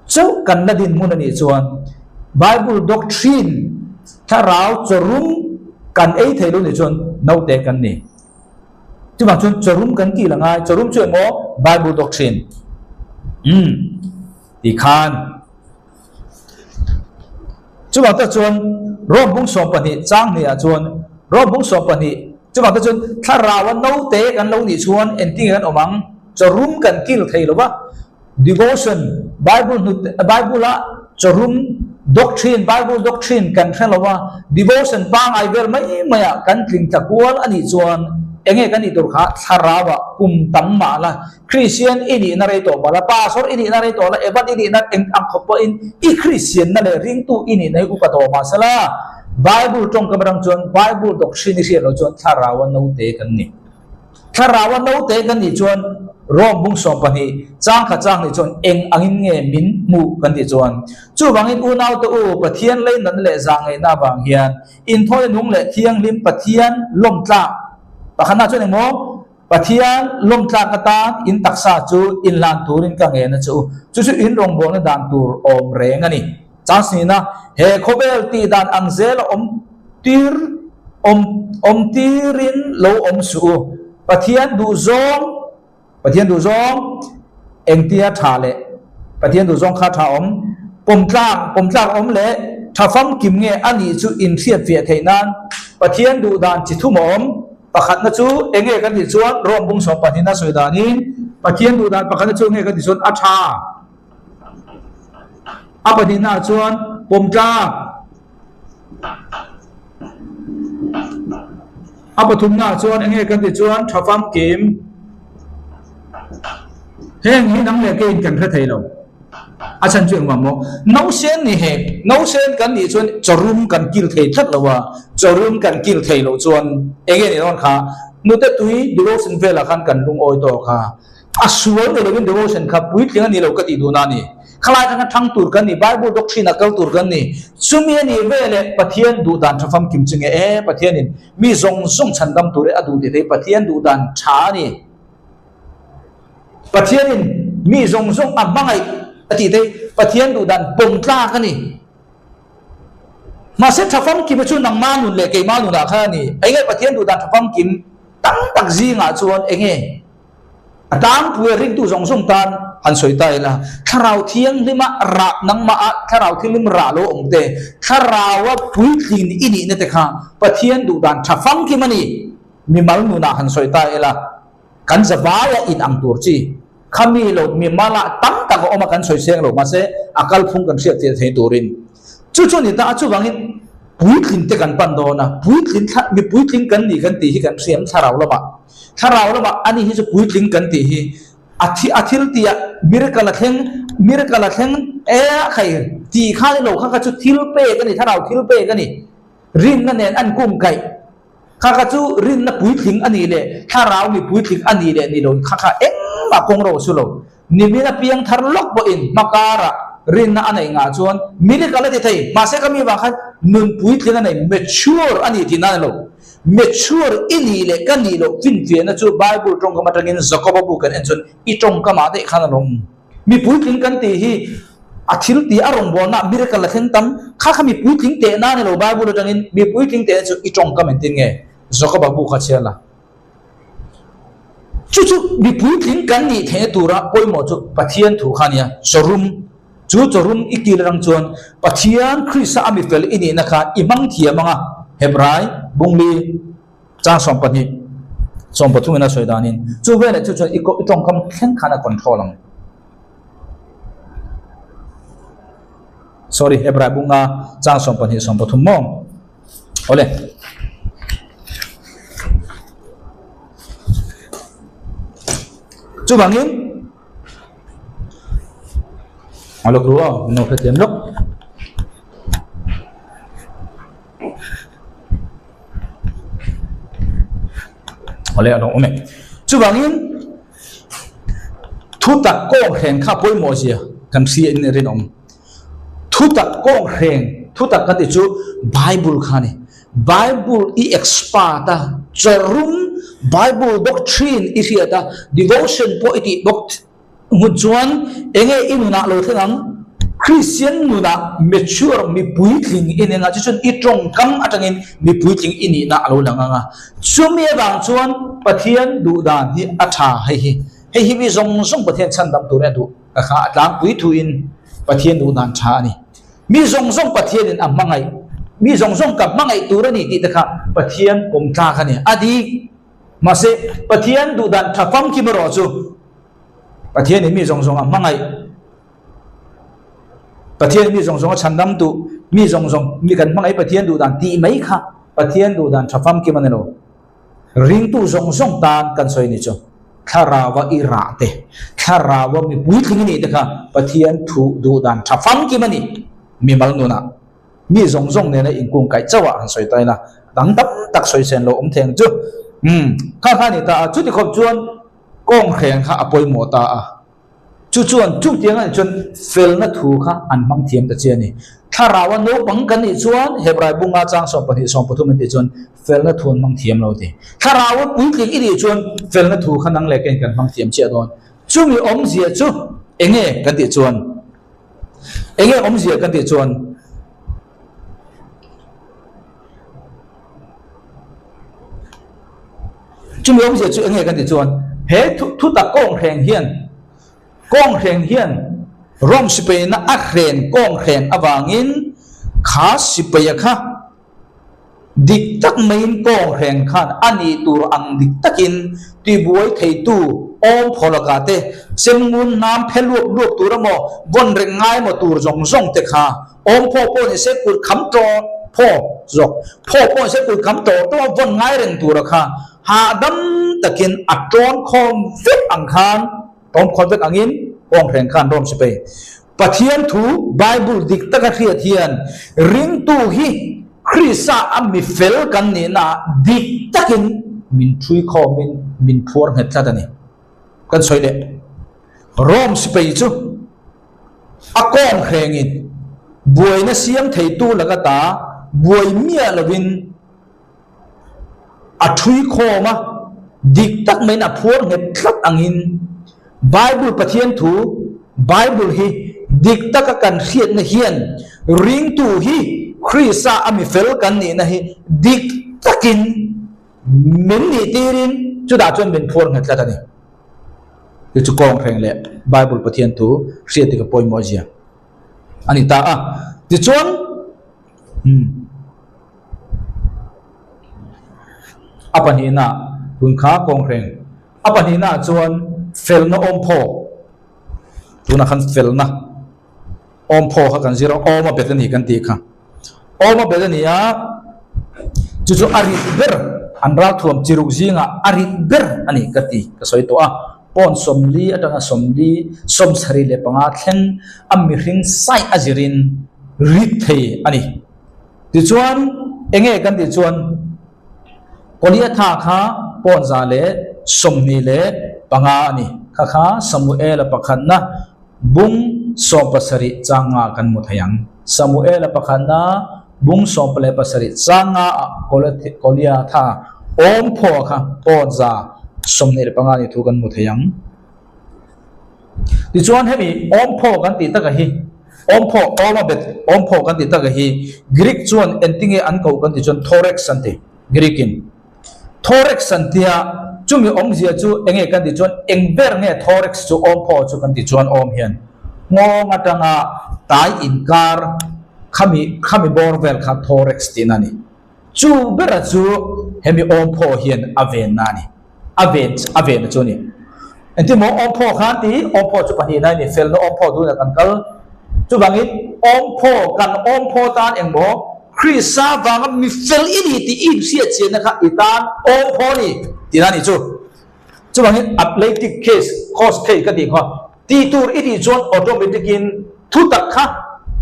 [SPEAKER 1] chauh kan la dinhmun a nih chuan Bible doctrine thlarau chawrum kan ei thei lo nih chuan naute kan ni. Chuvang chuan chawrum kan tih la ngai, chawrum chu emaw Bible doctrine umm tih khan chuvang tak chuan Rom bung 12 chang hnih ah chuan Rom bung 12 chuvang tak chuan thlarau a naute kan lo nih chuan engtin nge kan awm ang? Chawrum kan kil thei lo va, devotion, Bible hnut, Bible a chawrum doctrine, Bible doctrine kan hre lo va, devotion pangai vel mai mai ah kan tling tla kual a nih chuan enge kan nih tur kha thlarau ah kum tam mah la, Christian i nihna rei tawh mah la, pastor i nihna rei tawh la, evan i nihna eng ang khawp pawhin i Christian na leh ringtu i nihna hi upa tawh mah sela, Bible tawngkam atang chuan Bible doctrine i hriat loh chuan thlarau a naute kan ni. Thlarau a naute kan nih chuan Rom bung 12 chang khat chang nih chuan eng angin nge min hmuh kan tih chuan chuvangin unaute u Pathian leinatna leh zahngaihna avang hian inthawina nung leh thianghlim Pathian lawmtlak pakhatna chuan engmaw Pathian lawmtlak atan in taksa chu inhlan turin ka ngen a che u chu chu in rawngbawlna dan tur awm reng a ni. Chang sinina he khawvel tih dan ang zel a awm tir awm awm tirin lo awm suh u. Pathian duh zawng Pathian duh zawng engtia tha leh Pathian duh zawng kha tha awm pawm tlak pawm tlak awm leh tha famkim nge a nih chu inhriat fiah theih nan Pathian duh dan chi thum a awm. Pakhatna chu enge kan tih chuan Rom bung 12 na sawi danin Pathian duh dan pakhatna chu enge kan tih chuan a tha. A pahnihnaah chuan pawmtlak, a pathumnaah chuan enge kan tih chuan tha famkim. Heng hi nang leh keiin kan hre thei lo. A chhan chu engvang maw? Nausen ni hek, nausen kan nih chuan chawrum kan kil thei tlat lo a, chawrum kan kil thei loh chuan enge ni dawn kha? Hnute tui devotion velah khan kan lungawi tawk a. A sual ni loin devotion kha puitling a ni lo ka tih duhna a ni. Khalai atanga thang tur kan ni, Bible doctrine a kal tur kan ni. Chumi a nih veleh Pathian duh dan tha famkim chu nge e, Pathianin mi zawng zawng chhandam tur e a duh tih thei Pathian duh dan tha a ni. Pathianin mi zawng zawng a hmangaih a tih thei Pathian duh dan pawm tlak a ni. Mahse tha famkim chu nangma nun leh keima nunah khan a ni. Enge Pathian duh dan tha famkim tam tak zingah chuan enge? A tlangpui a ringtu zawng zawng tan han sawi ta ila, Thlarau Thianghlima rah nangmah a Thlarau Thianghlim rah lo awm te, Thlaraua puitlin i nihna te kha Pathian duh dan tha famkim a ni. Mimal nunah han sawi ta ila, kan zavaia in ang tur chi khami lo mimalah tam tak a awm a kan sawi seng lo mahse a kalphung kan hriat tir thei turin chu chu a ni ta a chuvangin puitlin te kan pan dawn a, puitlin thla mi puitling kan ni kan tih hi kan hriam thlarau lamah. Thlarau lamah ani hi chu puitling kan tih hi a thi a thil tih ah miracle a thleng miracle a thleng e a khai tih kha ni lo kha kha chu thil pek a ni thlarau thil pek a ni rinna nen an kum kaih kha kha chu rinna puitling a nih leh thlarau mi puitling a nih leh ni lo kha kha engmah kawng ro su lo Nimin a piang thar lawk pawhin hmakara rinna a neih ngah chuan miracle a ti thei. Mahse ka mi vang khan nun puitling a nei, mature a nih tihna a ni lo. Mature i nih leh ka nih loh finfiahna chu Bible tawngkam atangin Jakoba bu kan en chuan i tawngkamah daih khan a lo awm. Mi puitling kan tih hi a thil tih a rawngbawlnaah miracle a thleng tam. Kha kha mi puitling tehna a ni lo Bible atangin mi puitling tehna chu i tawngkam engtin nge Jakoba bu kha chhiar la. Chu chu mi puitling kan nih theihna tura pawimawh chu Pathian thu kha a nia, chawrum. Chu chawrum i kil atang chuan Pathian Krista a mi fel i nihna kha i hmang thiam ang a, Hebrai bungli chang 12, 13 in a sawi danin chu veleh chu chuan i tawngkam thleng khan a control ang. Sorry, Hebrai bunga chang 12, 13 maw? Awle. Chuvangin a lawk ru a, min lo hrethiam lawk. Awle a lo awm e. Chuvangin thutak kawng hreng kha pawimawh zia kan hria in rinawm. Thutak kawng hreng, thutak kan tih chu Bible kha a ni. Bible i expert a, chawrum Bible doctrine i hriat a, devotion pawh i tih bawk hmun chuan enge i nunah lo thleng ang? Christian nunah mature mi puitling i ni ang a, chu chuan i tawngkam atangin mi puitling i nihna a lo lang ang a. Chumi avang chuan Pathian duhdan hi a tha hei hi. Hei hi mi zawng zawng Pathian chhandam turin a duh. Ka kha a tlangpui thuin Pathian duh dan tha a ni. Mi zawng zawng Pathianin a hmangaih, mi zawng zawng ka hmangaih tur a ni tih te kha Pathian pawm tlak a ni. A dik. Mahse, Pathian duh dan tha famkim erawh chu Pathianin mi zawng zawng a hmangaih, Pathianin mi zawng zawng a chhandam duh, mi zawng zawng mi kan hmangaih Pathian duh dan tih mai kha Pathian duh dan tha famkim a ni lo. Ringtu zawng zawng tan kan sawi ni chu Thlarau-a i rah te, Thlarau-a mi puitling i nih te kha Pathian thu duh dan tha famkim a ni. Mimal nunah mi zawng zawng nena inkungkaih chauh ah han sawi ta ila, dang tam tak sawi sen lo awm thei ang chu. Umm, kha kha a ni ta a, chuti khawp chuan kawnghreng kha a pawimawh ta a. Chu chuan chutiang a nih chuan felna thu kha an hmang thiam ta che a ni. Thlaraua naupang kan nih chuan Hebrai bunga chang 12, 13 an tih chuan felna thu an hmang thiam lo ti. Thlaraua puitling i nih chuan felna thu kha nang leh kein kan hmang thiam chiah dawn. Chumi awmzia chu enge kan tih chuan enge awmzia kan tih chuan Chumi awmzia chu enge kan tih chuan he thutak kawnghreng hian kawnghreng hian Rome sipaina a hren kawnghren avangin kha sipaia kha dik tak maiin kawnghreng khan a nih tur ang dik takin tibuai theitu awm phaw lakah te chem ngun hnam phe luap luap tur emaw vawn reng ngai emaw tur zawng zawng te kha Awm phaw pawh ni se kut kham tawh phaw zawk phaw pawh ni se kut kham tawh tawh a vawn ngai reng tura kha hahdam takin a tawn khawm vek ang khan tawn khawm vek angin kawnghreng khan rawm si pei. Pathian thu Bible dik taka hriat hian ringtu hi Krista a mi fel kan nihna ah dik takin min thui khawmin min phuar nghet tlat a ni. Kan sawi leh Rom sipai chu A kawng hrengin buaina siam theitu laka ta buai miah lovin a thui khawm a, dik tak maiin a phuar nghet tlat angin Bible Pathian thu, Bible hi dik taka kan hriatna hian ringtu hi Krista a mi fel kan nihna hi dik takin min nih tirin chutah chuan min phuar nghet tlat a ni. Chu chu kawng hreng leh Bible Pathian thu hriat dik a pawimawh zia a ni ta a. Tichuan, umm, a pahnihna tun kha kawng hreng, a pahnihna ah chuan felna awm phaw, tunah khan felna awm phaw kha kan zir a, awm a bet a ni kan tih kha. Awm a bet a ni a, chu chu a rit ber, an ralthuam chi ruk zingah a rit ber a ni ka ti, ka sawi tawh a. Pawn 40 atanga 40, 75 thleng a mihring saih a zirin rit thei a ni. Tichuan, enge kan tih chuan Goliatha kha pawn 125 a ni. Kha kha Samuela pakhatna Bung 17 changa kan hmu thei ang. Samuela pakhatna Bung 17 changa ah Goliatha awm phaw kha pawn 25 ni thu kan hmu thei ang. Tichuan hemi awm phaw kan tih taka hi awm phaw awm a bet awm phaw kan tih taka hi Greek chuan engtinge an koh kan tih chuan thorax an ti Greek in. Thorax an tia chumi awmzia chu enge kan tih chuan eng ber nge thorax chu awm phaw chu kan tih chuan awm hian nghawng atanga tai inkar khami khami bawr vel kha thorax tihna a ni. Chu bera chu hemi awm phaw hian a venna a ni. A ven a venna chu a ni. Engtin maw awm phaw khan ti awm phaw chu pahnihna a ni felna awm phaw tunah kan kal. Chuvangin awm phaw kan awm phaw tan engmaw Krista vanga mi fel i ni tih i inhriat chianna kha i tan awm phaw a ni tihna a nih chu. Chuvangin ablative case, cause case ka tih kha tih tur i tih chuan automatic in thu tak kha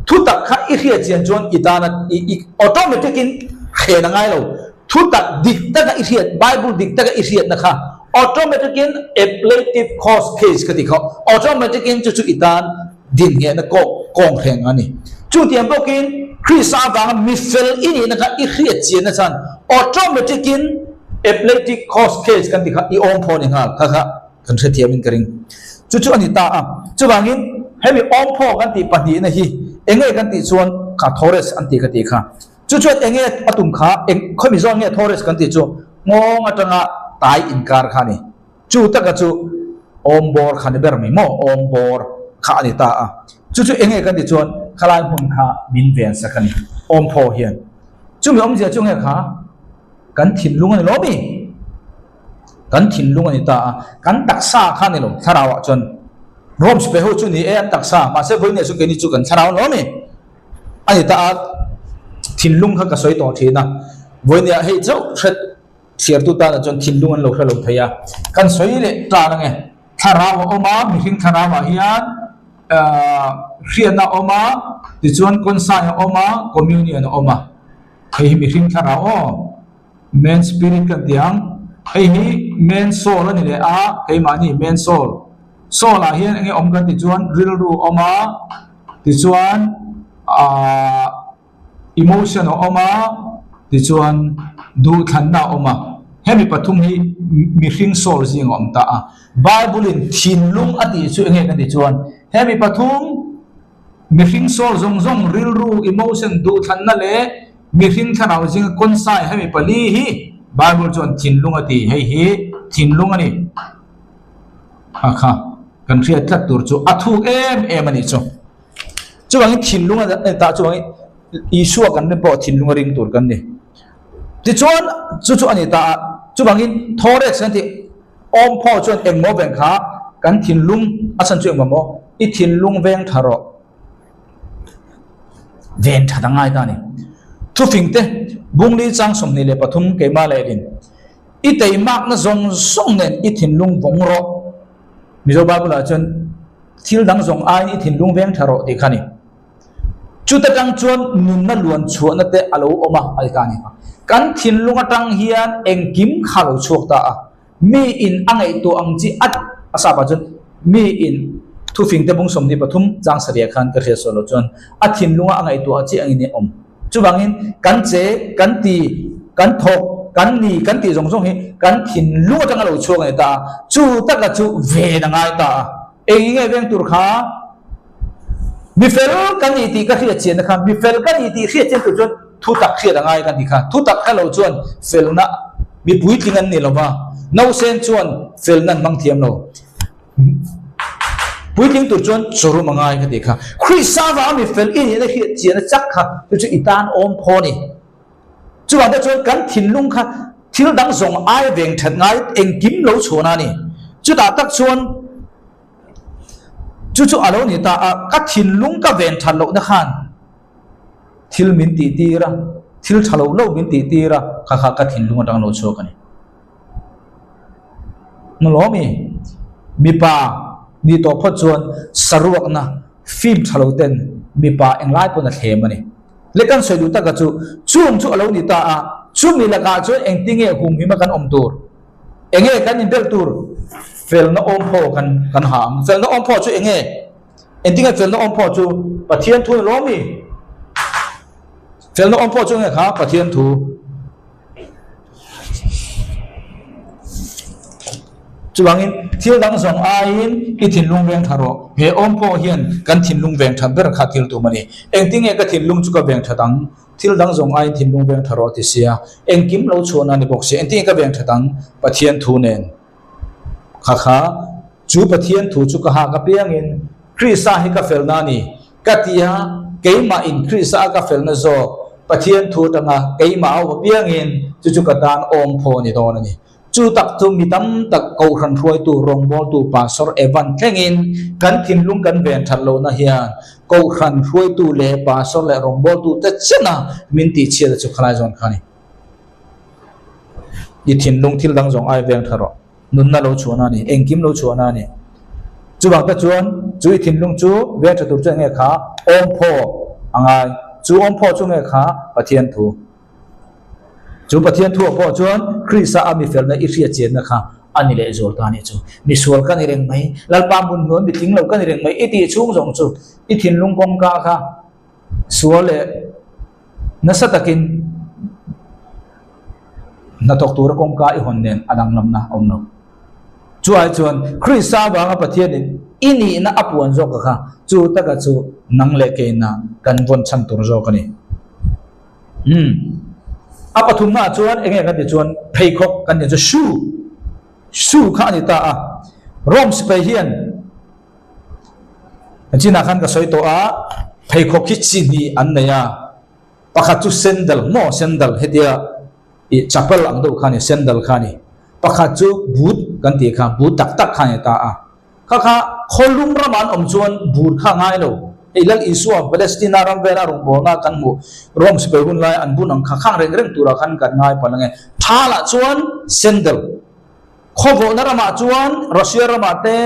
[SPEAKER 1] thu tak kha i hriat chian chuan i tan a i i automatic in hlen a ngai lo. Thu tak dik taka i hriat Bible dik taka i hriatna kha automatic in ablative cause case ka tih kha automatic in chu chu i tan din nghehna kawng kawng hreng a ni. Chutiang bawkin Krista avanga mi fel i nihna kha i hriat chianna chuan automatic in ablative cause case kan tih kha i awm phaw ni nghal kha kha kan hrethiamin ka ring. Chu chu a ni ta a. Chuvangin hemi awm phaw kan tih pahnihna hi enge kan tih chuan kha Thores an tih ka tih kha. Chu chuan enge a tum kha eng khawimi zawn nge Thores kan tih chu nghawng atanga tai inkar kha a ni. Chu taka chu awm bawr kha ni ber mai maw? Awm bawr kha a ni ta a. Chu chu enge kan tih chuan khalai hmun kha min ven sak a ni, awm phaw hian. Chumi awmzia chu nge kha? Kan thinlung a ni lo mi? Kan thinlung a ni ta a. Kan taksa kha a ni lo thlarau ah chuan. Rome sipai ho chu ni e an taksa, mahse vawiin chu keini chu kan thlarau a ni lo mi? A ni ta a, thinlung kha ka sawi tawh thin a. Vawiin hei chauh hret Chhiartu tana chuan thinlung an lo hre lo thei a, kan sawi leh tan ange. Thlarau a awm a, mihring thlarauah hian hriatna a awm a, tichuan kawnsai a awm a, communion a awm a. Hei hi mihring thlarau aw, man spirit kan ti ang. Hei hi man soul a ni leh a, keimahni man soul. Soul ah hian enge awm kan tih chuan rilru a awm a, tichuan ahh. Emotion a awm a, tichuan duhthlanna a awm a. Hemi pathum hi mihring soul zing a awm ta a. Bible in thinlung a tih chu enge kan tih chuan hemi pathum mihring soul zawng zawng rilru, emotion, duhthlanna leh mihring thlarau zinga kawnsai hemi pali hi Bible chuan thinlung a ti. Hei hi thinlung a ni. Kha kha kan hriat tlat tur chu a thuk em em a nih chu. Chuvangin thinlung a ni ta chuvangin Isua kan rin pawh thinlung a ring tur kan ni. Tichuan chu chu a ni ta a, chuvangin Thorex kan tih awm phaw chuan engmaw veng kha kan thinlung a chhan chu engmaw maw i thinlung veng tha rawh. Ven that a ngai ta a ni. Thufing te Bungli chang 23 keimah lehlin i teimakna zawng zawng nen i thinlung vawng rawh. Mizo Bible ah chuan Thil dang zawng aiin i thinlung veng tha rawh tih kha a ni. Chuta tang chuan nunna luan chhuahna te a lo awm a, a ti ta a ni. Kan thinlung atang hian engkim kha a lo chhuak ta a, mi in a ngaihtuah ang chi at a sap ah chuan mi in thufing te bung 23 chang sarih ah khan ka hriat sual loh chuan a thinlunga a ngaihtuah chi angin a awm. Chuvangin kan che, kan ti, kan thawk, kan ni, kan tih zawng zawng hi kan thinlung atanga lo chhuak a ni ta a, chu taka chu ven a ngai ta a. Eng nge veng tur kha? Mi fel kan ni tih ka hriat chianna kha, mi fel ka ni tih hriat chian tur chuan thu tak hriat a ngai kan ti kha. Thu tak kha lo chuan felna mi puitling an ni lo va, nausen chuan felna an hmang thiam lo. Puitling tur chuan chawrum a ngai ka tih kha. Krista vanga mi fel i nihna hriat chian a chak kha chu chu i tan awm phaw a ni. Chuvang te chuan kan thinlung kha thil dang zawng ai veng that ngai engkim lo chhuahna a ni. Chutah tak chuan chu chu a lo ni ta a, ka thinlung ka ven that lohna khan thil min tih tir a, thil tha lo lo min tih tir a, kha kha ka thinlung atang lo chhuak a ni. Nulawmi, mipa nih tawh phawt chuan saruakna film tha lo ten mipa englai pawn a thlem a ni. Le kan sawi duh taka chu chung chu a lo ni ta a, chumi lakah chuan engtinge humhima kan awm tur? Enge kan inbelh tur? Felna awm phaw kan kan ha ang. Felna awm phaw chu enge? Engtinge felna awm phaw chu? Pathian thu nulawmi. Felna awm pawh chu nge kha Pathian thu. Chuvangin thil dang zawng aiin i thinlung veng tha rawh. He awm pawh hian kan thinlung veng that ber kha thil tum a ni. Engtinge ka thinlung chu ka veng that ang? Thil dang zawng aiin thinlung veng tha rawh ti sia. Engkim lo chhuahna a ni bawk sia. Engtinge ka veng that ang? Pathian thu nen. Kha kha chu Pathian thu chu ka hak apiangin Krista hi ka felna a ni ka ti a, keimah in Krista a ka felna zawk Pathian thu atanga keimah a awm apiangin chu chu ka tan awm phaw a ni dawn a ni. Chu tak chu mi tam tak Kohhran hruaitu rawngbawltu Pastor Evan thlengin kan thinlung kan ven that lohna hian Kohhran hruaitu leh Pastor leh rawngbawltu te chena min tihchhiat chu khalai zawn kha a ni. I thinlung thil dang zawng ai veng tha rawh. Nunna lo chhuahna a ni. Engkim lo chhuahna a ni. Chuvang te chuan chu i thinlung chu veng tha tur chu enge kha awmphaw a ngai. Chu awmphaw chu nge kha Pathian thu. Chu Pathian thu ah pawh chuan Krista a mifelna i hriat chianna kha a ni leh zual ta a nih chu. Misual ka ni reng mai, Lalpa hmun hnuai mitling lo ka ni reng mai i tih chhung zawng chu i thinlung kawngka kha Sual leh nasa takin hnathawk tura kawngka i hawn nen a danglamna a awm lo. Chu ai chuan Krista avanga Pathianin i nihna a puan zawk kha chu taka chu nang leh keina kan vawn chhan tur zawk a ni. Umm. A pathumnaah chuan enge kan tih chuan pheikhawk kan tih chu shoe, shoe kha a ni ta a. Rome sipai hian Chinah khan ka sawi tawh a, pheikhawk hi chi hnih an nei a, pakhat chu sandal maw sandal hetia ih chapal ang deuh kha a ni sandal kha a ni, pakhat chu boot kan tih kha boot tak tak kha a ni ta a, kha kha khawlum ramah an awm chuan boot kha a ngai lo, hei Lal Isua Palestina ram vela rawngbawlna kan hmuh Rome sipai hun lai an bun ang kha khang reng reng turah khan kan ngai palh ang e, thalah chuan sandal. Khawvawhna ramah chuan Russia ramah te,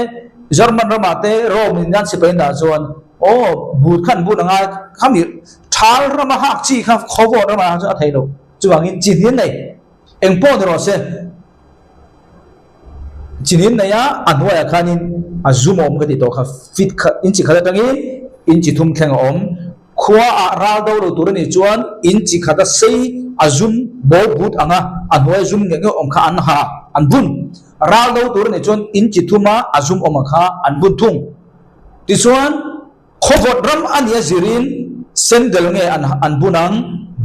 [SPEAKER 1] German ramah te, Rome in an sipai an dah chuan aw but kha an bun a ngai khami thal rama hak chi kha khawvawh ramah chuan a thei lo. Chuvangin chi hnin nei eng pawh ni rawh se chi hnin nei a a hnuaiah khanin a zum a awm ka tih tawh kha fit khat inchi khat atangin inchi thum thleng a awm. Khua ah ral do lo tur a nih chuan in chi khat a sei a zum ball but ang a, a hnuai zum ngeuh ngeuh awm kha an ha, an bun. Ral do tur a nih chuan in chi thum a a zum awm ang kha an bun thung. Tichuan, khawvawt ram a nih a zirin sandal nge an an bun ang,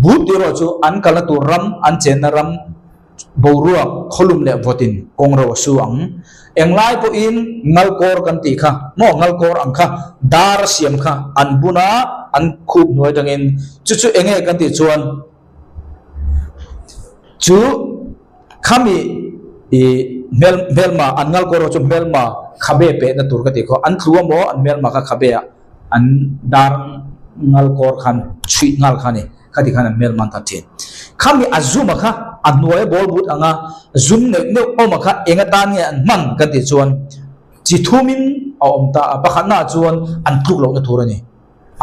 [SPEAKER 1] but tih erawh chu an kalna tur ram, an chenna ram, Boruak khawlum leh vawtin kawng ro a su ang. Englai pawhin ngalkawr kan tih kha maw ngalkawr ang kha dar a siam kha an bun a an khup hnuai atangin chu chu enge kan tih chuan chu khami i hmel hmelma an ngalkawr ho chu hmelma khabe pehna tur ka tih khaw an tlu a maw an hmelma kha khabe ah an dar ngalkawr khan chhuih nghal kha a ni. Khati khan an hmel man ta thin. Khami a zuma kha a hnuai ball but anga zum neuh neuh awm a kha eng atan nge an hman kan tih chuan chi thumin a awm ta a, pakhatna ah chuan an tluk lohna tur a ni.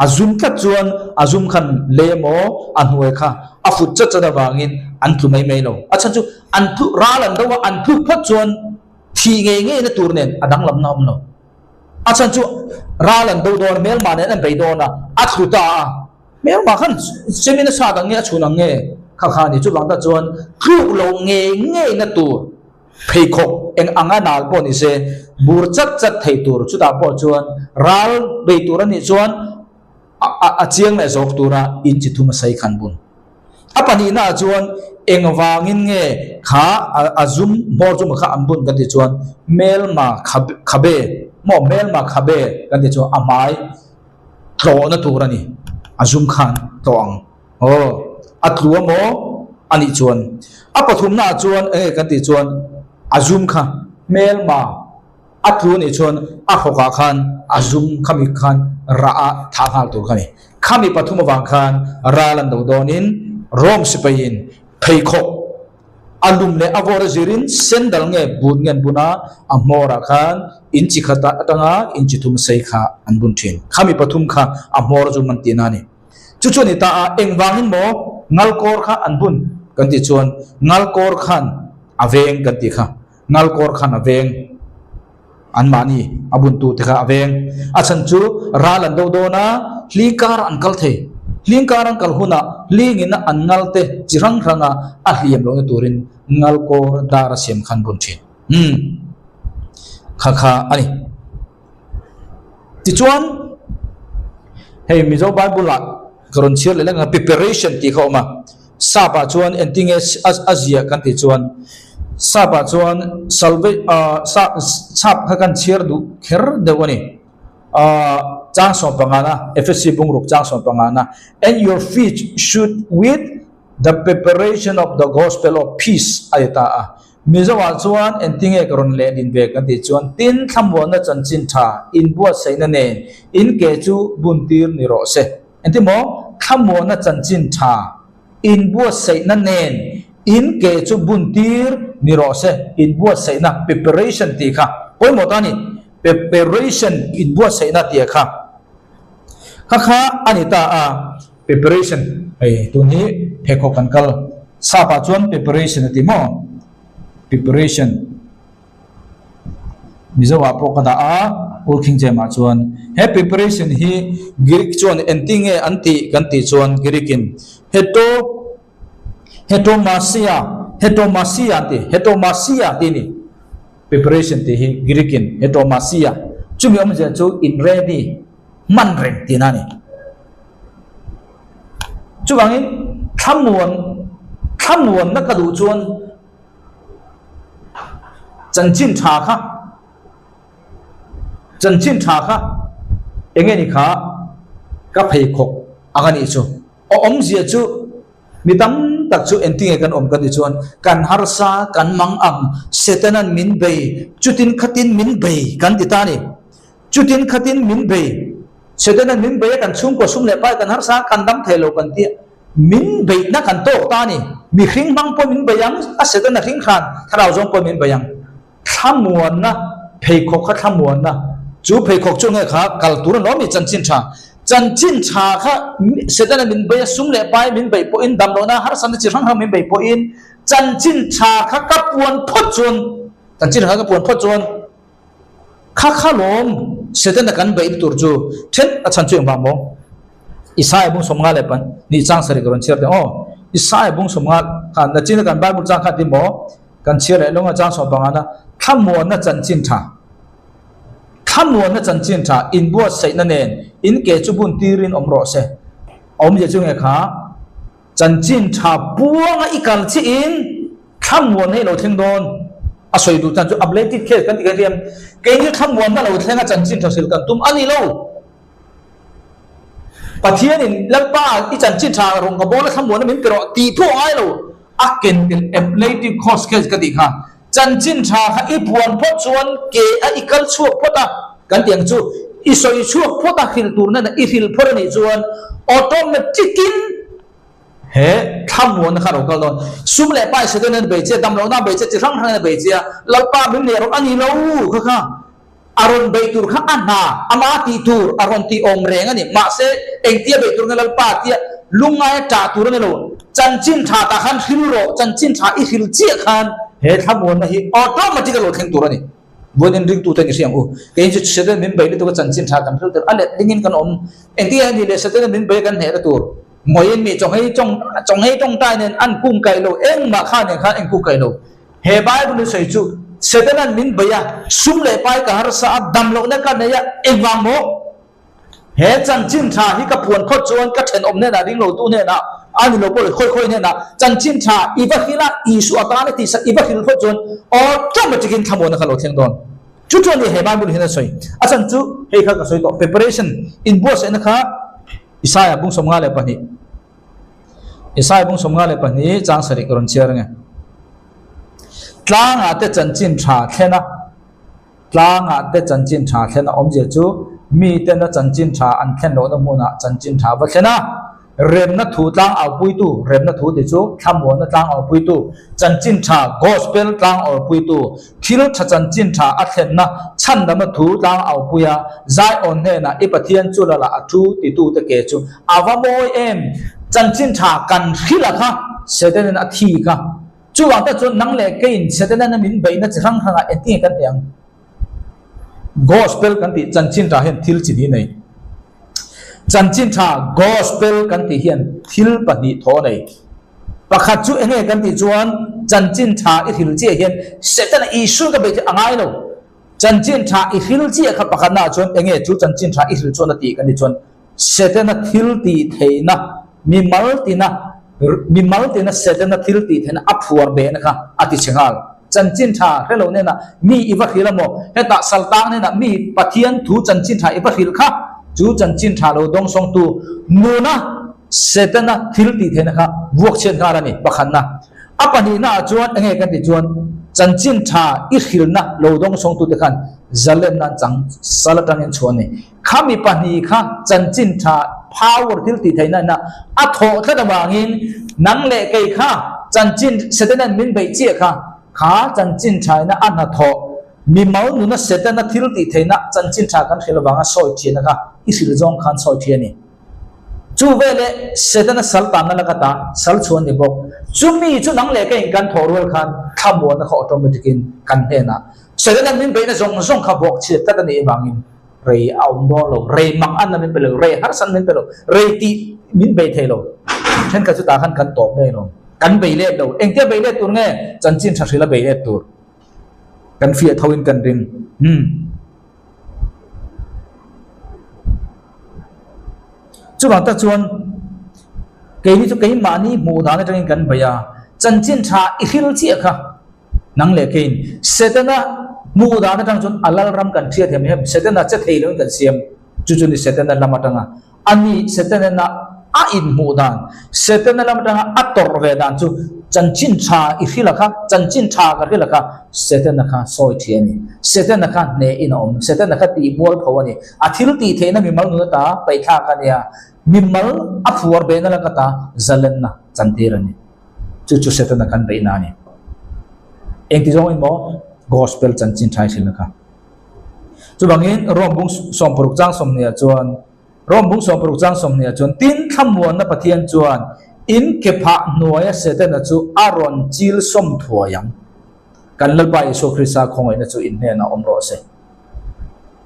[SPEAKER 1] A zum tlat chuan a zum khan lei emaw a hnuai kha a fut chat chat avangin an tlu mai mai lo. A chhan chu an tluk ral an do a, an tluk phawt chuan thih ngei ngeina tur nen a danglamna a awm lo. A chhan chu ral an do dawn a, hmelmah nen an bei dawn a, a tlu ta a. Hmelmah khan chemin a chhak ang nge a chhun ang nge kha kha a ni. Chuvang tak chuan tluk lo ngei ngei na tur pheikhawk eng anga nal pawh ni se bur chat chat thei tur chutah pawh chuan ral bei tur a nih chuan a chiang leh zawk tura in chi thum a sai khan bun. A pahnihna ah chuan engvangin nge kha a zum hmawr chunga kha an bun kan tih chuan hmelma khabe maw hmelma khabe kan tih chuan a hmai tlawhna tur a ni a zum khan tlawh ang aw a tlu a maw a nih chuan a pathumna ah chuan enge kan tih chuan a zum kha hmelma a tlu a nih chuan a hrawk ah khan a zum khami khan rah a thah nghal tur kha a ni khami pathum avang khan ral an do dawn in Rome sipai in pheikhawk A lum leh a vawr a zirin sandal nge boot nge an bun a, a hmawrah khan inchi khat atanga inchi thum sei kha an bun thin. Khami pathum kha a hmawr chu man tihna a ni. Chu chu a ni ta a, engvangin maw ngalkawr kha an bun kan tih chuan ngalkawr khan a veng kan tih kha, ngalkawr khan a veng. Anmahni a buntute kha a veng. A chhan chu ral an do dawn a, hli kar an kal thei. Hling kar an kal hunah hlingin an ngal te chi hrang hranga a hliam lohna turin ngal kawr dar a siam khan bun thin. Umm. Kha kha a ni. Tichuan, hei Mizo Bible-ah ka rawn chhiar leh lek ang a, preparation tih kha a awm a. Sap-ah chuan engtinge a ziah kan tih chuan, Sap-ah chuan salve ah sap kha kan chhiar duh kher deuh a ni. Ah chang sawmpangana, Efesi bungruk chang sawmpangana, And your feet should with the preparation of the gospel of peace a ti ta a. Mizoah chuan engtinge ka rawn lehlin ve kan tih chuan tin thlamuanna chanchin tha inbuatsaihna nen in ke chu buntir ni rawh se. Engti maw? Thlamuanna chanchin tha inbuatsaihna nen in ke chu buntir ni rawh se. Inbuatsaihna, preparation, tih kha pawimawh ta a ni. Preparation, inbuatsaihna tih kha kha kha a ni ta a. Preparation, hei tun hi pheikhawk kan kal sap ah chuan preparation a ti maw? Preparation Mizo ah pawh ka dah a, Old King James ah chuan he preparation hi Greek chuan engtin nge an tih kan tih chuan Greek in heto hetomasia hetomasia an ti hetomasia tih a ni preparation tih hi Greek in hetomasia chumi awmzia chu in ready hman reng tihna a ni. Chuvangin thlamuan thlamuanna ka duh chuan chanchin tha kha chanchin tha kha eng nge ni kha ka pheikhawk ang a nih chu. A awmzia chu mi tam tak chu engtinge kan awm kan tih chuan kan harsa kan mang ang Setanan min bei chutin khatin min bei kan ti ta a ni. Chutin khatin min bei. Setanan min bei a, kan chhungkaw sum leh pai kan harsa a, kan dam thei lo kan ti a, min beihna kan tawk ta a ni. Mihring hmang pawh min bei ang, a Setana hring hran thlarau zawng pawh min bei ang. Thlamuanna, pheikhawk kha thlamuanna. Chu pheikhawk chu nge kha kal tur a lawm i chanchin tha. Chanchin tha kha Setana min bei a, sum leh pai min beih pawhin, damlohna harsatna chi hrang hrang min beih pawhin chanchin tha kha ka puan phawt chuan, chanchin tha kha ka puan phawt chuan, Kha kha lawm Setana kan beih tur chu then a chhan chu engvang maw? Isaiah bung sawmnga leh pan nih chang sarih ka rawn chhiar teh aw. Isaiah bung sawmnga khan nachina kan Bible chang kha ti maw kan chhiar leh lawng a chang sawm pangana thlamuanna chanchin tha thlamuanna chanchin tha inbuatsaihna nen in ke chu bun tirin awm rawh se. Awmzia chu nge kha chanchin tha puanga i kal chiin Thlamuan hei lo thleng dawn a sawi duh tan chu ablative case kan ti kan hriam keini thlamuanna lo thleng a chanchin tha hril kan tum a ni lo. Pathianin Lalpa i chanchin tha rawng ka bawl a thlamuanna min pe rawh tih pawh a ngai lo. A ken tel ablative cause case ka tih kha chanchin tha kha i puan phawt chuan ke a i kal chhuak phawt a kan tih ang chu i sawi chhuak phawt a hril tur nena i hril phawt a nih chuan automatic in He thlamuanna kha a lo kal dawn. Sum leh pai se dawn in a bei che a, damlohna a bei che, chi hrang hrangin a bei che a, Lalpa min leh rawh a ni lo kha kha a rawn bei tur kha a hna, ama tih tur a rawn tih awm reng a ni. Mahse, engtia bei tur nge Lalpa tia lungngaia ṭah tur a ni lo. Chanchin ṭha tah khan hril rawh, chanchin ṭha i hril chiah khan he thlamuanna hi automatic a lo thleng tur a ni. Vawiin ringtute ni hriang u. Kei chu Satan min bei lutuk a chanchin ṭha kan hril tel a let dingin kan awm. Engtia ni leh Satan min bei kan hnehna tur. Mawiin mi chawnghei tawng chawnghei tawngtai nen an kung kaih lo, engmah kha nen khan an kung kaih lo. He Bible in sawi chu Satan-a'n min bei a, sum leh pai ka harsa a, dam lohna ka nei a, engvang maw? He chanchin tha hi ka puan khawt chuan ka thenawm hnenah ring lotu hnenah a ni lo pawh leh khawi khawi hnenah chanchin tha i va hril a, Isua tana tihsak i va hril phawt chuan automatic-in thlamuanna kha lo thleng dawn. Chu chu a ni he Bible hian a sawi. A chhan chu hei kha ka sawi tawh, preparation, inbuatsaihna kha Isaiah bung 52 Isaiah bung 52 chang sarih ka rawn chhiar ange. Tlangah te chanchin tha thlen a, tlangah te chanchin tha thlen a awmzia chu miten a chanchin tha an thlen lohna hmunah chanchin tha va thlen a, remna thu tlang aupuitu, remna thu tih chu thlamuanna tlang aupuitu, chanchin tha, gospel, tlang aupuitu, Thil tha chanchin tha a thlenna chhandamna thu tlang aupui a, Zion hnenah i Pathian chu lala a thu titute ke chu a va mawi em! Chanchin tha kan hrila kha Setanin a thi kha. Chuvang tak chuan nang leh keiin Setanin a min beihna chi hrang hrangah engtinge kan tih ang? Gospel kan tih chanchin tha hian thil chi ni nei. Chanchin tha, Gospel, kan tih hian thil pahnih thaw a nei. Pakhat chu enge kan tih chuan chanchin tha i hril chiah hian Setana Isua ka beih chu a ngai lo. Chanchin tha i hril chiah kha pakhatnaah chuan enge chu chanchin tha i hril chuan a tih kan tih chuan Setana thil tih theihna, mimal tina, mimal tina Setana thil tih theihna a phuar behna kha a ti chhe nghal. Chanchin tha hre lo hnenah mi i va hril a maw? Hetah saltang hnenah mi Pathian thu chanchin tha i va hril kha chu chanchin tha lo dawngsawngtu nuna Setana thil tih theihna kha vuak chhiat nghal a ni, pakhatna. A pahnihna ah chuan enge kan tih chuan chanchin tha i hrilna lo dawngsawngtute khan zalenna an chang sal atangin chhuah a ni. Khami pahnih kha chanchin tha power thil tih theihna ina a thawh tlat avangin nang leh kei kha chanchin Setana'n min beih chiah kha, kha chanchin tha ina a hnathawh mimal nuna Setana thil tih theihna chanchin tha kan hrilh avanga sawi thianna kha i hrilh zawng khan sawi thian a ni. Chu veleh Setana sal tanna laka ta sal chhuan ni bawk. Chumi chu nang leh keiin kan thawh rual khan thlamuanna kha automatic in kan hnenah Setana'n min beihna zawng zawng kha vuak chhiat tlat a nih avangin rei a awm dawn lo, rei mak anna min pe lo, rei harsan min pe lo, rei tih min bei thei lo. Thenkhat chu tah khan kan tawp ngei lo, kan bei let lo. Engtia bei let tur nge? Chanchin tha hrila bei let tur. Kan fiah tho in kan ring. Umm. Chuvang tak chuan keini chu keimahni hmuh dan atangin kan bei a, chanchin tha i hril chiah kha nang leh keiin Setana hmuh dan atang chuan a lal ram kan hriat hem hem, Setana che thei loin kan siam, chu chu ni Setana lam atanga a ni Setana a inhmuh dan, Setana lam atanga a tawrh ve dan chu chanchin tha i hril a kha, chanchin tha ka hril a kha, Setana kha sawi thi a ni. Setana kha hneh in a awm, Setana kha tih mual pho a ni. A thil tih theihna mimal nun ata paihthlak a nia, mimal a phuar behna lak ata zalenna chantir a ni. Chu chu Setana kan beihna a ni. Engti zawng in maw Gospel chanchin tha i hrilhna kha. Chuvangin Rome bung 60 chang 20 chuan Rom bung 60 chang 20 chuan tin thlamuanna Pathian chuan in ke phah hnuaia Setana chu a rawn chil sawm thuai ang. Kan Lalpa Isua Krista khawngaihna chu in hnenah awm rawh se.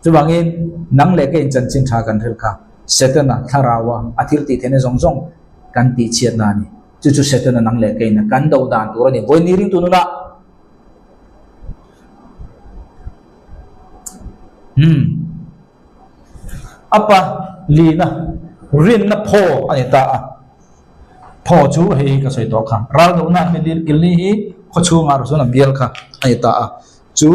[SPEAKER 1] Chuvangin nang leh ka in chanchin tha kan hril kha Setana thlaraua a thil tih theihna zawng zawng kan tih chhiatna a ni. Chu chu Setana nang leh ka in kan do dan tur a ni. Vawi ni ringtu nunah. Umm. A pa lina rinna phaw a ni ta a, phaw chu hei hi ka sawi tawh kha, ral dohna an mi kilni hi khaw chhungah erawh chuan a bial kha a ni ta a, chu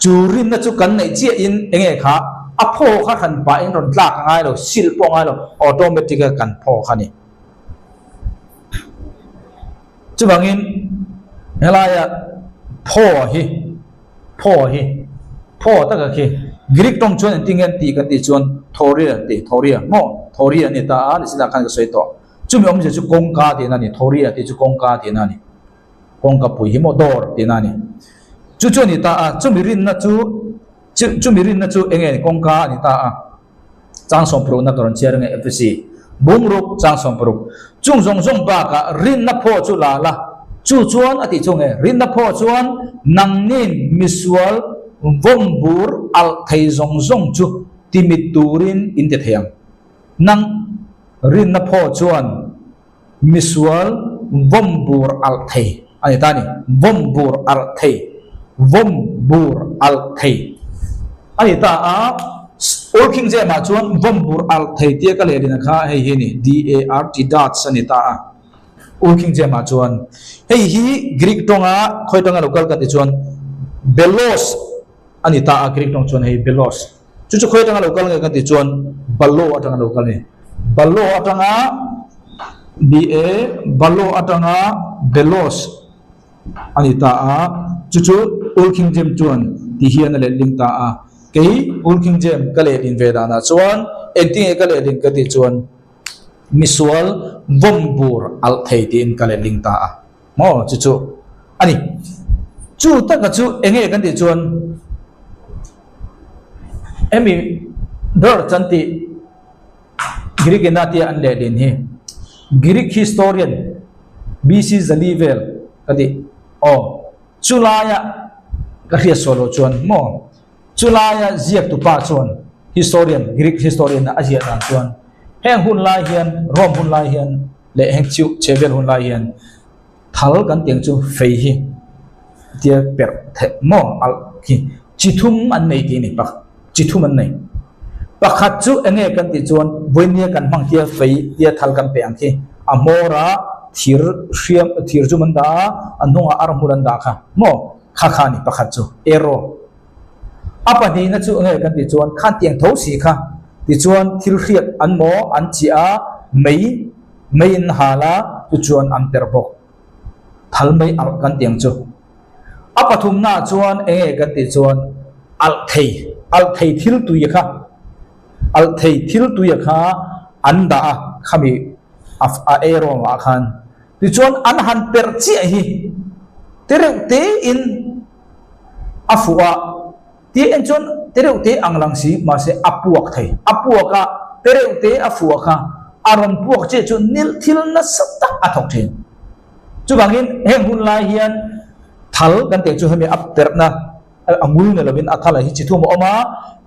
[SPEAKER 1] chu rinna chu kan neih chiahin eng nge kha a phaw kha hran pahin rawn tlak a ngai lo, silh pawh a ngai lo, automatic a kan phaw kha a ni. Chuvangin helaia phaw hi. Phaw hi, phaw taka khi Greek tawng chuan engtin nge an tih kan tih chuan Thoria an ti, Thoria maw? Thoria a ni ta a, nisinah khan ka sawi tawh. Chumi awmzia chu kawngka tihna a ni, Thoria tih chu kawngka tihna a ni. Kawngka pui hi maw door tihna a ni. Chu chu a ni ta a, chumi rinna chu, chumi rinna chu eng nge ni kawngka a ni ta a. Chang 60 na ka rawn chhiar ange Efesi bungruk chang 60. Chung zawng zawng bakah rinna phaw chu la la, chu chuan a tih chu nge rinna phaw chuan nangnin misual vawm bur alh thei zawng zawng chu timit turin in ti thei ang. Nang rinna phaw chuan Misual vawm bur alh thei a ni ta a ni. Vawm bur alh thei, vawm bur alh thei a ni ta a. Old King James ah chuan vawm bur alh thei tia ka lehlin kha hei hi a ni, D-A-R-T, darts a ni ta a. Old King James ah chuan hei hi Greek tawnga khawi tanga lo kal kan tih chuan belos a ni ta a, Greek tawng chuan hei belos. Chu chu khawi atanga lo kal nge kan tih chuan Balo atanga lo kal a ni. Balo atanga B-A, Balo atanga Belos a ni ta a, chu chu Old King James chuan ti hian a letling ta a. Kei Old King James ka lehlin ve danah chuan engtinge ka lehlin ka tih chuan misual vawm bur alh thei tiin ka letling ta a. Maw chu chu a ni. Chu taka chu enge kan tih chuan hemi ber chan tih Greek in a tia an lehlin hi Greek historian BC zali vel ka tih aw chulaia ka hriat sual loh chuan maw chulaia ziak tupa chuan. Historian, Greek historian a ziah dan chuan heng hun lai hian Rome hun lai hian leh heng chiu chhe vel hun lai hian thal kan tiang chu fei hi tia perh theih maw alh khi chi thum an nei tih a ni pak chi thum an nei. Pakhat chu eng nge kan tih chuan vawinia kan hmang tia fei tia thal kan pe ang khi a hmawr a thir hriam thir zum an dah a a hnungah ar hmul an dah kha maw kha kha a ni pakhat chu arrow. A pahnihna chu enge kan tih chuan khan tiang tho si kha tichuan thil hriat an maw an chiah a, mei mei in hal a tichuan an per bawk. Thal mei alh kan tiang chu. A pathumna ah chuan enge kan tih chuan alh thei alh thei thil tui kha alh thei thil tui kha an dah a khami a eirawng ah khan tichuan an han perh chiah hi tereuh te in A fuh a, tih en chuan tereuh te ang lang si, mahse a puak thei. A puak a, tereuh te a fuh a kha a rawn puak chiah chu nil thil nasa tak a thawk thin. Chuvangin heng hun lai hian thal kan tih chu hemi a perhna a ngul ni lovin a thal ah hi chi thum a awm a,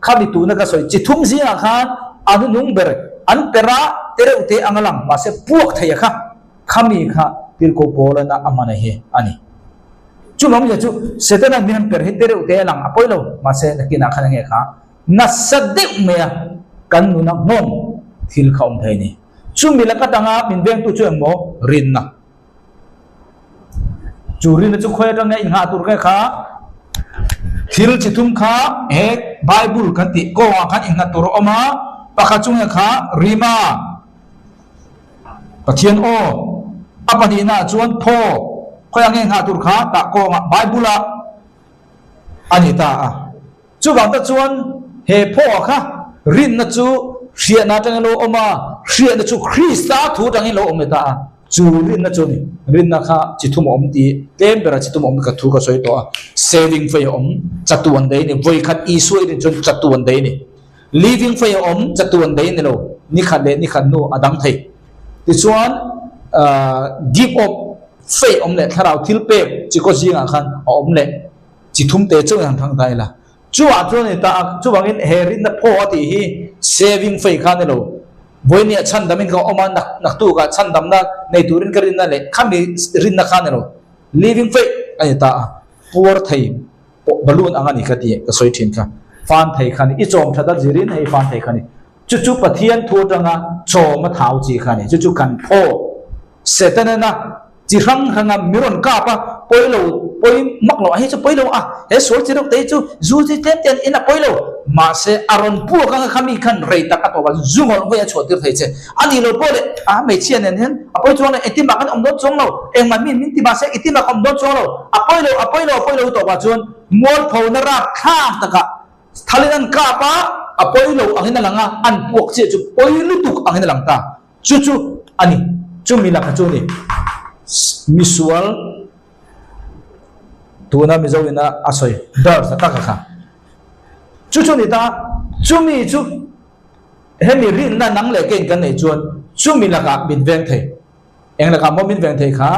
[SPEAKER 1] khami tuna ka sawi chi thum zingah khan a hnunung ber an perh a, tereuh te ang a lang, mahse puak thei a kha. Khami kha Tirhkoh Paulana a hman a hi a ni. Chu mawmzia chu Setana min han per hi te reuh te a lang a pawi lo, mahse nakinah khan enge kha nasa deuh mai a kan nuna nghawng thil kha awm thei a ni. Chumi laka tanga min vengtu chu engmaw rinna. Chu rinna chu khawi atanga inghah tur nge kha thil chi thum kha he Bible kan tih kawngah khan innghat tur a awm a, pakhat chu nge kha Rima. Pathian aw, a pahnihnaah chuan thaw khawi nge nghah tur kha tah kawngah Bible-ah a ni ta a. Chuvang tak chuan he phaw kha rinna chu hriatna atangin lo awm a, hriatna chu Krista thu atangin lo awm leh ta a. Chu rinna chu a ni. Rinna kha chi thum a awm tih tlem berah chi thum a awm ka thu ka sawi tawh a. Saving faith a awm, chatuan daih a ni. Vawikhat Isua i rin chuan chatuan daih a ni. Living faith a awm chatuan daih a ni lo, ni khat leh ni khat hnu a dang thei. Tichuan give of faith awm leh thlarau thil pek chi kaw zingah khan a awm leh chi thum te chauhin han thang ta ila. Chuvah chuan a ni ta a, chuvangin he rinna phaw a tih hi saving faith kha a ni lo. Vawinia chhandamin ka awm a, naktukah chhandamna nei turin ka rinna leh khami rinna kha a ni lo. Living faith a ni ta a, puar thei. pawh balloon ang a ni ka ti ka sawi thin kha fan thei kha a ni i chawm that a zirin hei fan thei kha a ni chu chu Pathian thu atanga chawm a thau chi kha a ni chu chu kan phaw Setana chi hrang hranga mi rawn kap a pawi lo pawi mak lo a hei chu pawi lo a he sual chi reuh te hi chu zu chi tlem te an in a pawi lo mahse a rawn puak anga kha mi khan rei tak a tawp a zu ngawlh ngawih a chhuah tir thei che A nih loh pawh leh a hmeichhia nen hian a pawi chuang lo, engtin mah kan awm dawn chuang lo, engmah mi min ti mahse engtin mah ka awm dawn chuang lo, a pawi lo, a pawi lo, a pawi lo tawh pah chuan mualphona rap thlak takah thalin an kap a, a pawi lo angin a lang a, an puak chiah chu pawi lutuk angin a lang ta. Chu chu a ni, chumi lakha chu a ni. Misual tuna Mizo ina a sawi birth a taka kha. Chu chu a ni ta, chumi chu. Hemi rinna nang leh kein kan neih chuan chumi lakah min veng thei. Eng lakah maw min veng thei kha?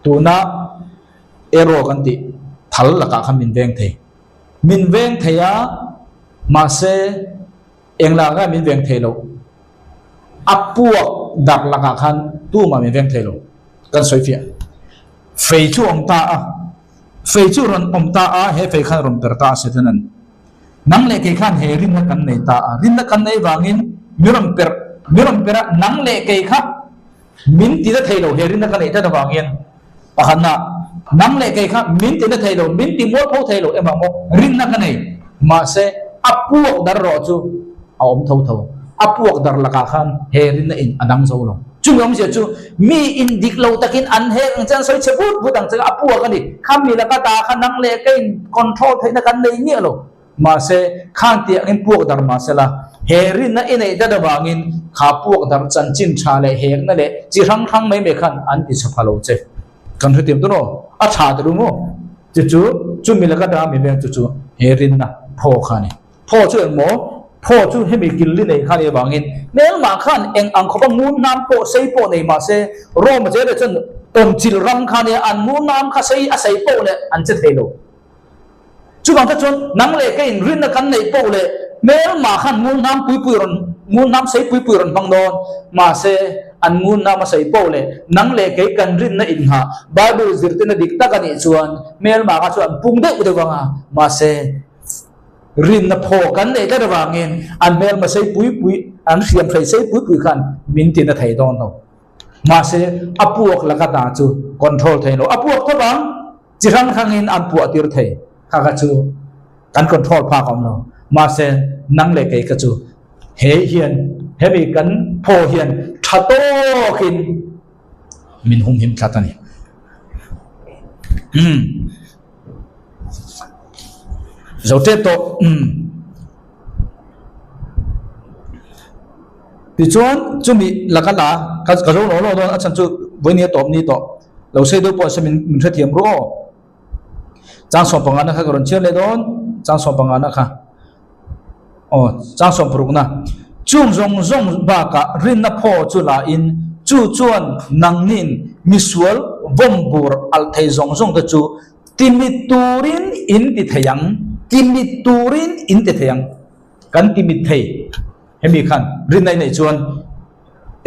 [SPEAKER 1] Tuna arrow kan tih thal lakah khan min veng thei. Min veng thei a, mahse eng lakah nge min veng thei loh? A puak darh lakah khan tumah min veng thei lo. Kan sawi fiah. Fei chu a awm ta a, fei chu rawn awm ta a, he fei khan rawn per ta a Setanan. Nang leh kei khan he rinna kan nei ta a, rinna kan nei vangin mi rawn perh, mi rawn perh a, nang leh kei kha min ti na thei lo he rinna ka neih tlat avangin pakhatna, nang leh kei kha min ti na thei lo, min ti mualpho thei lo em ang maw, rinna ka nei, mahse a puak dar rawh chu a awm tho tho, a puak dar lakah khan he rinna in a dang zo lo. Chumi awmzia chu mi in dik lo takin an hek ang che, an sawi chhe vut vut ang che a puak a ni. Khami laka ta kha nang leh ka in control theihna kan nei miah lo. Mahse, khang tih angin puak dar mahsela, he rinna i neih dat avangin kha puak dar chanchin tha leh hekna leh chi hrang hrang mai mai khan an ti chhe pha lo che. Kan hre tiam dawn aw, a tha ta lu maw? Chu chu chumi laka ta mi veng chu chu he rinna phaw kha a ni. Phaw chu eng maw? Phaw chu hemi killi nei kha nih avangin hmelmah khan eng ang khawpa ngun hnam pawh sei pawh nei mah se Rome a cheleh chuan tawnchil ram kha nia an ngun hnam kha sei a sei poh leh an che thei lo. Chuvang te chuan nang leh keiin rinna kan neih poh leh Hmelmah khan ngunhnam pui pui rawn, ngunhnam sei pui pui rawn hmang dawn. Mahse, an ngunhnam a sei poh leh nang leh kei kan rinna inngah Bible zirtirna dik tak a nih chuan hmelmah kha chu an pung deuh deuh ang a. Mahse, rinna phaw kan neih tlat avangin an hmelma sei pui pui, an hriam hrei sei pui pui khan min tina thei dawn lo. Mahse, a puak laka ta chu control thei lo. A puak tho vang chi hrang hrangin an puah tir thei. Kha kha chu kan control phak a awm lo. Mahse, nang leh kei kha chu he hian hemi kan phaw hian tha tawkin min humhim tlat a ni. Umm. Zo tep tawh. Umm. Tichuan chumi laka la ka ka zo lo lo dawn a chhan chu vawinia tawp ni tawh lo sei deuh pawh se min min hrethiam ru aw. Chang sawmpangana kha ka rawn chhiar leh dawn chang sawmpangana kha aw chang sawmparukna chung zawng zawng bakah rinna phaw chu la in chu chuan nangnin misual vawm bur alh thei zawng zawng te chu timit turin in ti thei ang timit turin in ti thei ang kan timit thei. Hemi khan rinna i neih chuan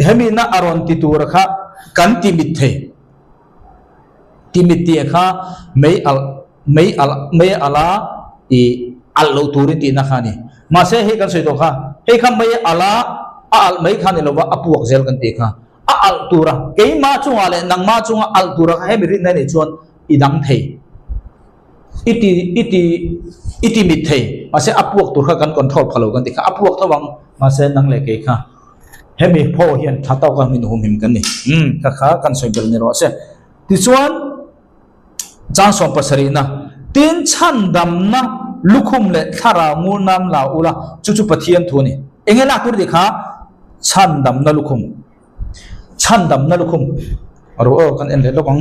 [SPEAKER 1] hemi na a rawn ti tura kha kan ti mit thei. Ti mit tih kha mei alh mei alh mei alh a i alh loh turin tihna kha a ni. Mahse hei kan sawi tawh kha hei kha mei alh a a alh mai kha a ni lova a puak zel kan tih kha. A alh tura keimah chungah leh nangmah chunga alh tura kha hemi rinna i neih chuan i dang thei. I ti i ti i ti mit thei mahse a puak tur kha kan control pha lo kan ti kha a puak tho ang mahse nang leh kei kha hemi phaw hian tha tawka min humhim kan ni umm kha kha kan sawi bel ni rawh se tichuan chang sawm pasarihna tin chhandamna lukhum leh thlarau ngur nam la ula chu chu Pathian thu a ni enge lak tur tih kha chhandamna lukhum. Chhandamna lukhum ru aw kan en leh lawk ang.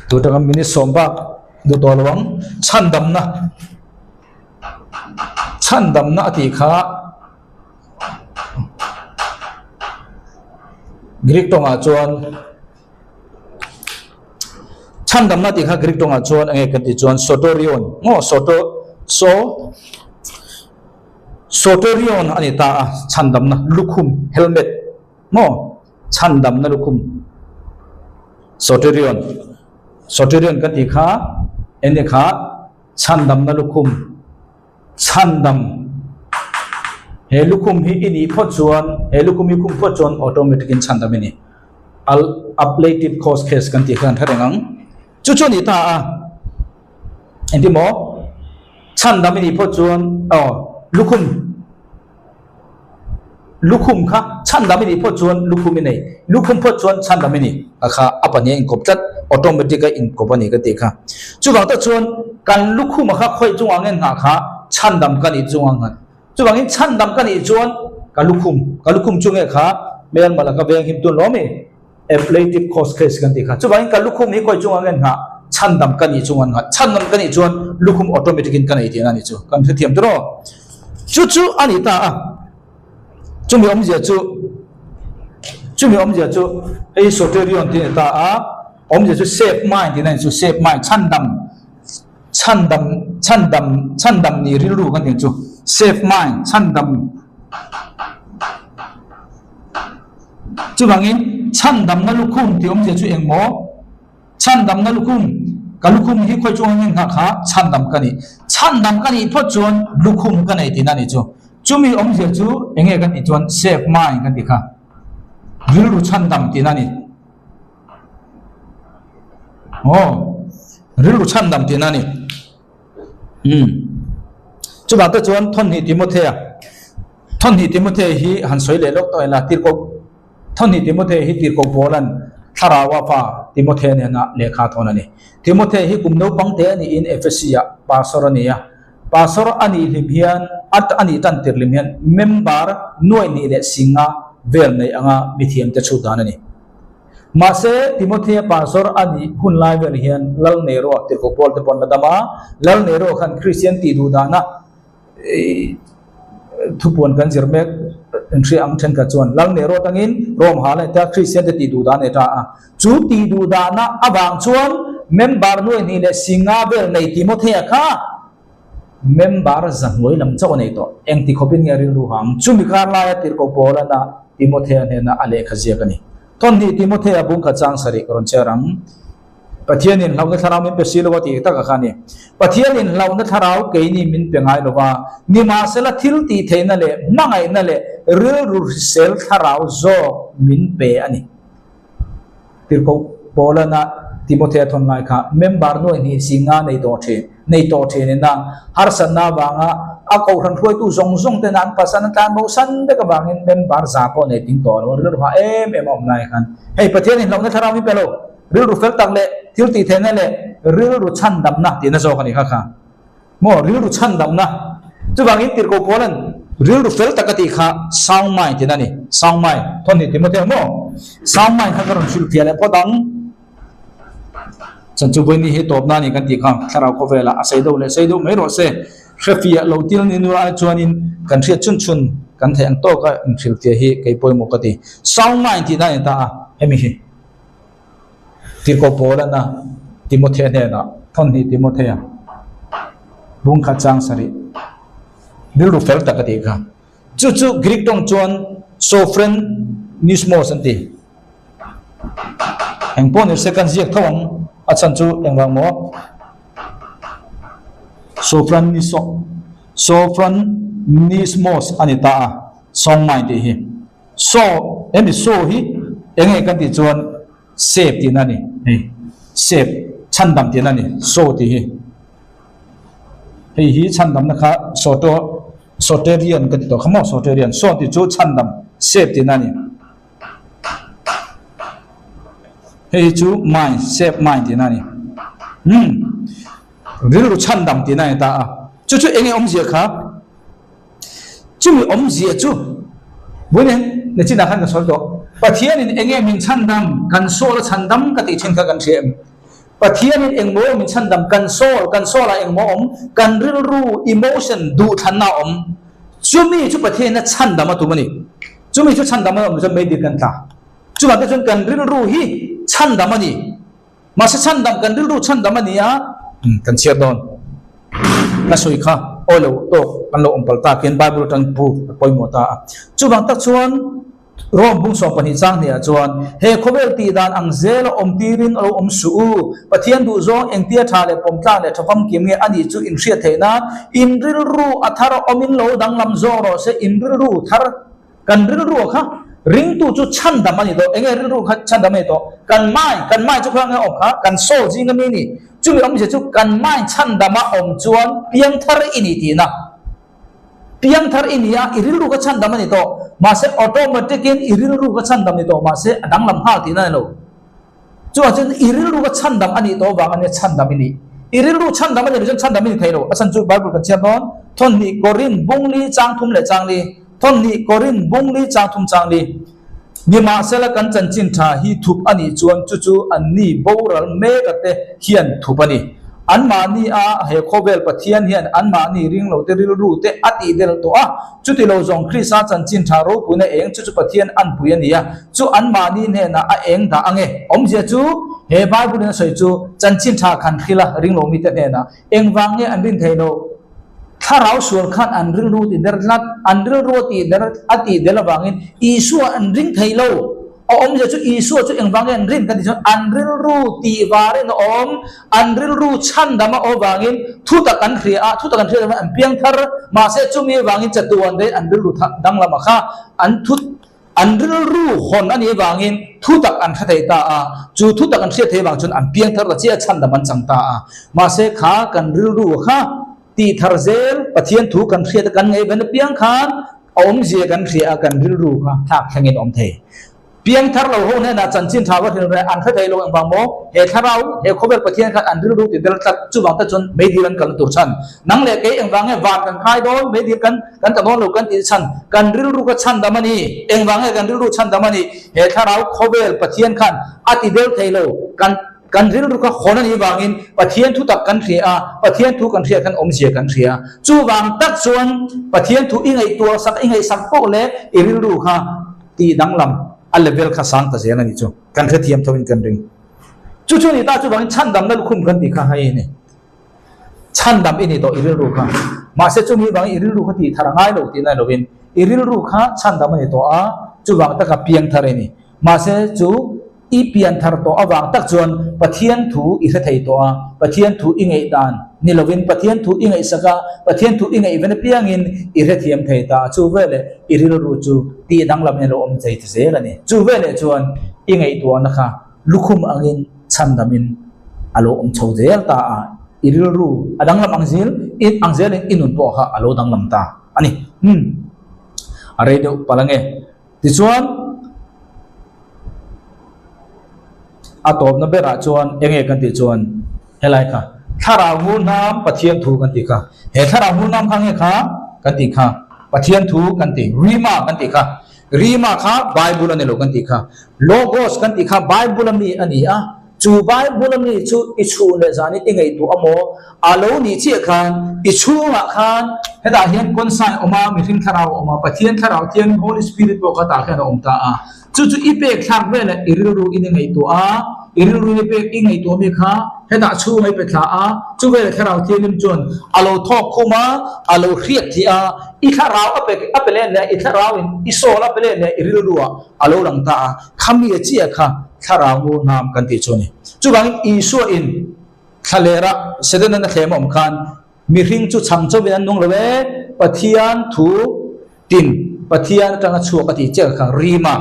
[SPEAKER 1] Tun atanga minute sawm bak duh tawh lo ang. Chhandamna chhandamna a tih kha Greek tawngah chuan. Chhandamna tih kha Greek tawngah chuan enge kan tih chuan sotorion maw soto so sotorion a ni ta a chhandamna lukhum helmet maw chhandamna lukhum sotorion sotorion kan tih kha enge kha chhandamna lukhum Chhandam, He lukhum hi i nih phawt chuan, he lukhum hi khum phawt chuan automatic in chhandam i ni. Al ablative cause case kan tih khan hre reng ang. Chu chu a ni ta a, engti maw? Chhandam i nih phawt chuan aw lukhum Lukhum kha chhandam i nih phawt chuan lukhum i nei. Lukhum phawt chuan chhandam i ni. A kha a pahnih a inkawp tlat, automatic a inkawp a ni ka tih kha. Chuvang tak chuan kan lukhum a kha khawih chungah nge nghah kha chhandam ka nih chungah nghat. Chuvangin chhandam ka nih chuan ka lukhum, ka lukhum chu nge kha hmelma laka veng him tun lawm i? Ablative cause case kan tih kha. Chuvangin ka lukhum hi khawi chungah nge nghah chhandam ka nih chungah nghat. Chhandam ka nih chuan lukhum automatic in ka nei tihna a ni chu. Kan hrethiam tawh rawh. Chu chu a ni ta a. Chumi awmzia chu chumi awmzia chu hei soterion tih a ni ta a. Awmzia chu safe mind tihna a ni chu. Safe mind chhandam chhandam chhandam chhandam ni rilru kan tih chu. Safe mind chhandam. Chuvangin, chhandamna lukhum tih awmzia chu eng maw? Chhandamna lukhum, ka lukhum hi khawi chunga nge nghah kha chhandam ka nih. Chhandam ka nih phawt chuan lukhum ka nei tihna a nih chu. Chumi awmzia chu eng nge kan tih chuan safe mind kan tih kha. Rilru chhandam tihna a ni. Aw, rilru chhandam tihna a ni. Umm. Chuvang te chuan Thawhnih Timothea, Thawhnih Timothea hi han sawi leh lawk tawh ila, Tirhkoh, Thawhnih Timothea hi Tirhkoh Paula'n Thlaraua pa Timothea nena lehkha thawn a ni. Timothea hi kum naupang te a niin Ephesi-ah pastor a ni a. Pastor a nih hlim hian, a a nih tan tir hlim hian member nuaihnih leh singa vel nei anga mithiamte chhut dan a ni. Mahse, Timothea pastor a nih hun lai vel hian Lal Nero tirhkoh Paul te pawn la dam a, Lal Nero khan Kristian tih duh dana thupuan kan zir mek inhria ang thenkhat chuan Lal Nero atangin Rome hal a ni ta, Kristian te tih duh dan a ni ta a. Chu tih duh dana avang chuan. Member nuai hnih leh singa vel nei Timothea kha member zahnuai lam chauh a nei tawh. Engti khawpin nge rilru hang? Chumi kar laia tirhkoh Paulana Timothea hnena a lehkha ziak a ni. Thawmhnih Timothea bungkha chang sarih ka rawn chhiar ang. Pathianin hlauhna thlarau min pe si lo a tih taka kha a ni. Pathianin hlauhna thlarau keini min pe ngai lo va, nimahsela thil tih theihna leh hmangaihna leh rilru hrisel thlarau zawk min pe a ni. Tirhkoh Paulana Timothea thawn lai kha member nuai hnih si nga nei tawh thin, nei tawh thin ina harsatna avanga a kohhran hruaitu zawng zawng tena an pasal an tlan bo san vek avangin member za pawh nei ting tawh lo, rilru hah em em a awm lai khan hei Pathianin hlauhna thlarau min pe lo. Rilru fel tak leh thil tih theihna leh rilru chhandamna tihna zawk a ni kha kha. Maw rilru chhandamna. Chuvangin tirhkoh Paula'n rilru fel tak a tih kha sound mind tihna a ni. Sound mind. Thawn hnih Timothea maw? Sound mind kha ka rawn hrilhfiah leh phawt ang. Chan chu vawiin hi tawpna a ni kan tih kha thlarau khawvelah a sei deuh leh sei deuh mai rawh se. Hrefiah lo til ni nula ai chuanin kan hriat chhun chhun kan theih ang tawka inhrilhfiah hi kei pawimawh ka ti. Sound mind tihna a ni ta a, hemi hi. Tirhkoh Paulana Timothea hnenah thawnhnih Timothea bungkhat chang sarih rilru fel tak a tih kha. Chu chu Greek tawng chuan sophronismos an ti. Eng pawh ni se kan ziak tho ang a chhan chu engvang maw? Sophronismos sophronismos a ni ta a, sawngmai tih hi. Saw, hemi saw hi eng nge kan tih chuan save tihna a ni, hei save, chhandam tihna a ni, saw tih hi. Hei hi chhandamna kha soto, soterian ka ti tawh kha maw, soterian, saw tih chu chhandam, save tihna a ni. Hei hi chu mind, save mind tihna a ni. Hmm, rilru chhandam tihna a ni ta a. Chu chu eng nge awmzia kha? Chumi awmzia chu vawiin nachinah khan ka sawi tawh. Pathianin eng nge min chhandam, kan sawl a chhandam ka tih thin kha kan hria em? Pathianin eng maw min chhandam, kan sawl, kan sawlah eng maw awm, kan rilru, emotion, duhthlanna a awm. Chumi chu Pathianin a chhandam a tum a ni. Chumi chu chhandam a awm chuan meidil kan tla. Chuvang te chuan kan rilru hi chhandam a ni. Mahse chhandam kan rilru chhandam a ni a. Kan chhiar dawn. Ka sawi kha awi lo tawk kan lo awm palh ta khian Bible atang proof a pawimawh ta a. Chuvang tak chuan Rome bung 12 chang hniah chuan he khawvel tih dan ang zel a awm tirin a lo awm suh u. Pathian duhzawng engtia tha leh pawmtlang leh tha famkim nge a nih chu in hriat theih nan in rilru a thar awmin lo danglam zawk rawh se in rilru thar Kan rilru kha ringtu chu chhandam a ni tawh. Enge rilru kha chhandam a ni tawh? Kan mind, kan mind chu kha nge awm kha? Kan soul zinga mi ni. Chumi awmzia chu kan mind chhandama awm chuan piangthar i ni tihna. Piangthar i ni a, i rilru kha chhandam a ni tawh. Mahse automatic in i rilru kha chhandam ni tawh mahse a danglam nghal tihna a ni lo. Chuvang chuan i rilru kha chhandam a nih tawh vang a nia chhandam i nih. I rilru chhandam a nih loh chuan chhandam i ni thei lo. A chhan chu Bible kan chhiar dawn, Thawnhnih Korin bungli chang thum leh chang li, Thawnhnih Korin bungli chang thum chang li. Nimahsela kan chanchin tha hi thup a nih chuan chu chu anni boral mek a te hian thup a ni. Anmahni a he khawvel Pathian hian anmahni ringlo te rilru te a tih del tawh a. Chuti lo zawng Krista chanchin tha ropuina eng chu chu Pathian anpui a ni a, chu anmahni hnenah a eng dah ang e. Awmzia chu he Bible-in a sawi chu chanchin tha khan hril a ringlo mite hnenah engvang nge an rin theih loh? Thlarau sual khan an rilru ti der tlat, an rilru a tih der a tih del avangin Isua an ring thei lo. A awmzia chu Isua chu engvang nge an rin kan tih chuan an rilru tih varin a awm, an rilru chhandam a awm avangin thutak an hria a, thutak an hriat avangin an piang thar, mahse chumi avangin chatuan daih an rilru danglam a kha an thu an rilru hawn a nih avangin thutak an hre thei ta a, chu thutak an hriat thei avang chuan an piang thar ta chiah a, chhandam an chang ta a, mahse kha kan rilru kha tih thar zel Pathian thu kan hriat a kan ngaihven apiang khan A awmzia kan hria a, kan rilru kha thlak thlengin awm thei. Piangthar lo ho hnenah chanchin tha va hrilh reh an hre thei lo engvang maw? He thlarau, he khawvel Pathian khan an rilru ti del tlat, chuvang te chuan meidil an kalna tur chhan. Nang leh kei engvang nge van kan khai dawn, meidil kan kan ta dawn lo kan tih chhan, kan rilru kha chhandam a ni. Engvang nge kan rilru chhandam a nih? He thlarau, khawvel Pathian khan a ti del thei lo, kan. Kan rilru kha hawn a nih vangin Pathian thu tak kan hria a, Pathian thu kan hriat khan awmzia kan hria. Chuvang tak chuan Pathian thu i ngaihtuah sak, i ngaihsak poh leh i rilru kha tih danglam a level kha sang ta zel a nih chu. Kan hrethiam tho in kan ring. Chu chu ni ta chuvangin chhandamna lukhum kan tih kha hei a ni. Chhandam i ni tawh i rilru kha. Mahse chumi vangin i rilru kha tih thar a ngai lo tih na lovin i rilru kha chhandam a ni tawh a, chuvang taka piang thar i ni. Mahse chu i pian thar tawh avang tak chuan Pathian thu i hre thei tawh a, Pathian thu i ngaih dan ni lovin Pathian thu i ngaihsak a, Pathian thu i ngaih ven apiangin i hrethiam thei ta a, chu veleh i rilru chu tih danglam in a lo awm thei ta zel a ni. Chu veleh chuan i ngaihtuahna kha lukhum angin chhandamin a lo awm chho zel ta a, i rilru a danglam ang zel in ang zelin i nun pawh kha a lo danglam ta a ni. Umm a rei deuh palh ange. Tichuan a tawpna berah chuan enge kan tih chuan helai kha thlarau ngurnam Pathian thu kan tih kha. He thlarau ngurnam kha nge kha kan tih kha Pathian thu kan ti, Rima kan tih kha. Rima kha Bible a ni lo kan tih kha. Logos kan tih kha Bible a mi a ni a, chu Bible a mi chu i chhun leh zanin i ngaihtuah a maw? A lo nih chiah khan i chhungah khan hetah hian consign a awm a, mihring thlarau a awm a, Pathian thlarau thiangin Holy Spirit pawh kha tah khian a awm ta a. Chu chu i pek thlak velah i rilru in i ngaihtuah a, i rilru in i pek i ngaihtuah mi kha hetah chhungah i pe thla a, chu velah thlarau thianghlim chuan a lo thawk khum a, a lo hriat thih a, i thlarau a pe a pe len leh i thlarau in i sawl a pe len leh i rilru ah a lo lang ta a, khami a chiah kha thlarau ngur hnam kan tih chu a ni. Chuvangin Isua in thlalera Setana thlem a awm khan mihring chu chhang chauhin an nung lo e, Pathian thu Tin, Pathian atanga chhuak a tih chiah kha Rima,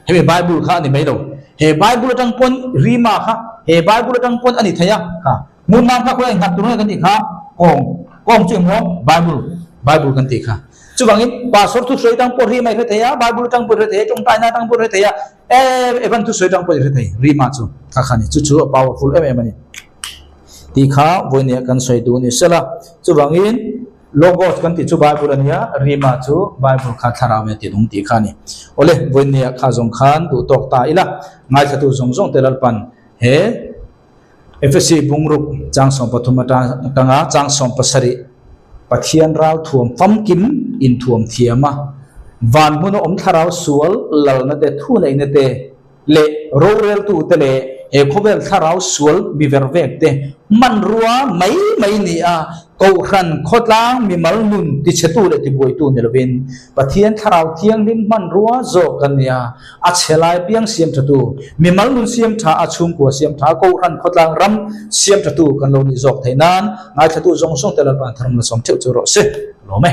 [SPEAKER 1] hemi Bible kha a ni mai lo. He Bible atang pawn Rima kha, he Bible atang pawn a ni thei a, kha Ngungnam kha khawiah innghat tur nge kan tih kha, kawng, kawng chu engmaw Bible, Bible kan tih kha. Chuvangin Pastor thusawi atang pawh Rima i hre thei a, Bible atang pawh i hre thei a, tawngtaina atang pawh i hre thei a, Evan thusawi atang pawh i hre thei Rima chu kha kha a ni. Chu chu a powerful em em a ni tih kha vawinia kan sawi duh a ni sela. Chuvangin. Logos kan tih chu Bible a nia, Rima chu Bible kha thlarau nge tih nung tih kha a ni. Awle, vawinia kha zawng khan duh tawk ta ila, ngaithlatu zawng zawng te Lalpan he Efesi bungruk chang 13 atanga chang 17 Pathian ral thuam famkim inthuam thiam a, van hmuna awm thlarau sual lalna te thuneihna te, leh roreltute leh he khawvel thlarau sual mi vervek te hmanrua mai mai ni a, Kohhran khawtlang mimal nun tichhetu leh tibuaitu ni lovin Pathian thlarau thianghlim hmanrua zawk kan ni a, a chhe lai piang siam thatu, mimal nun siam tha a, chhungkua siam tha, Kohhran khawtlang ram siam thatu kan lo nih zawk theih nan ngaithlatu zawng zawng te Lalpa tharum la sawm theuh chu rawh se. Lawm e.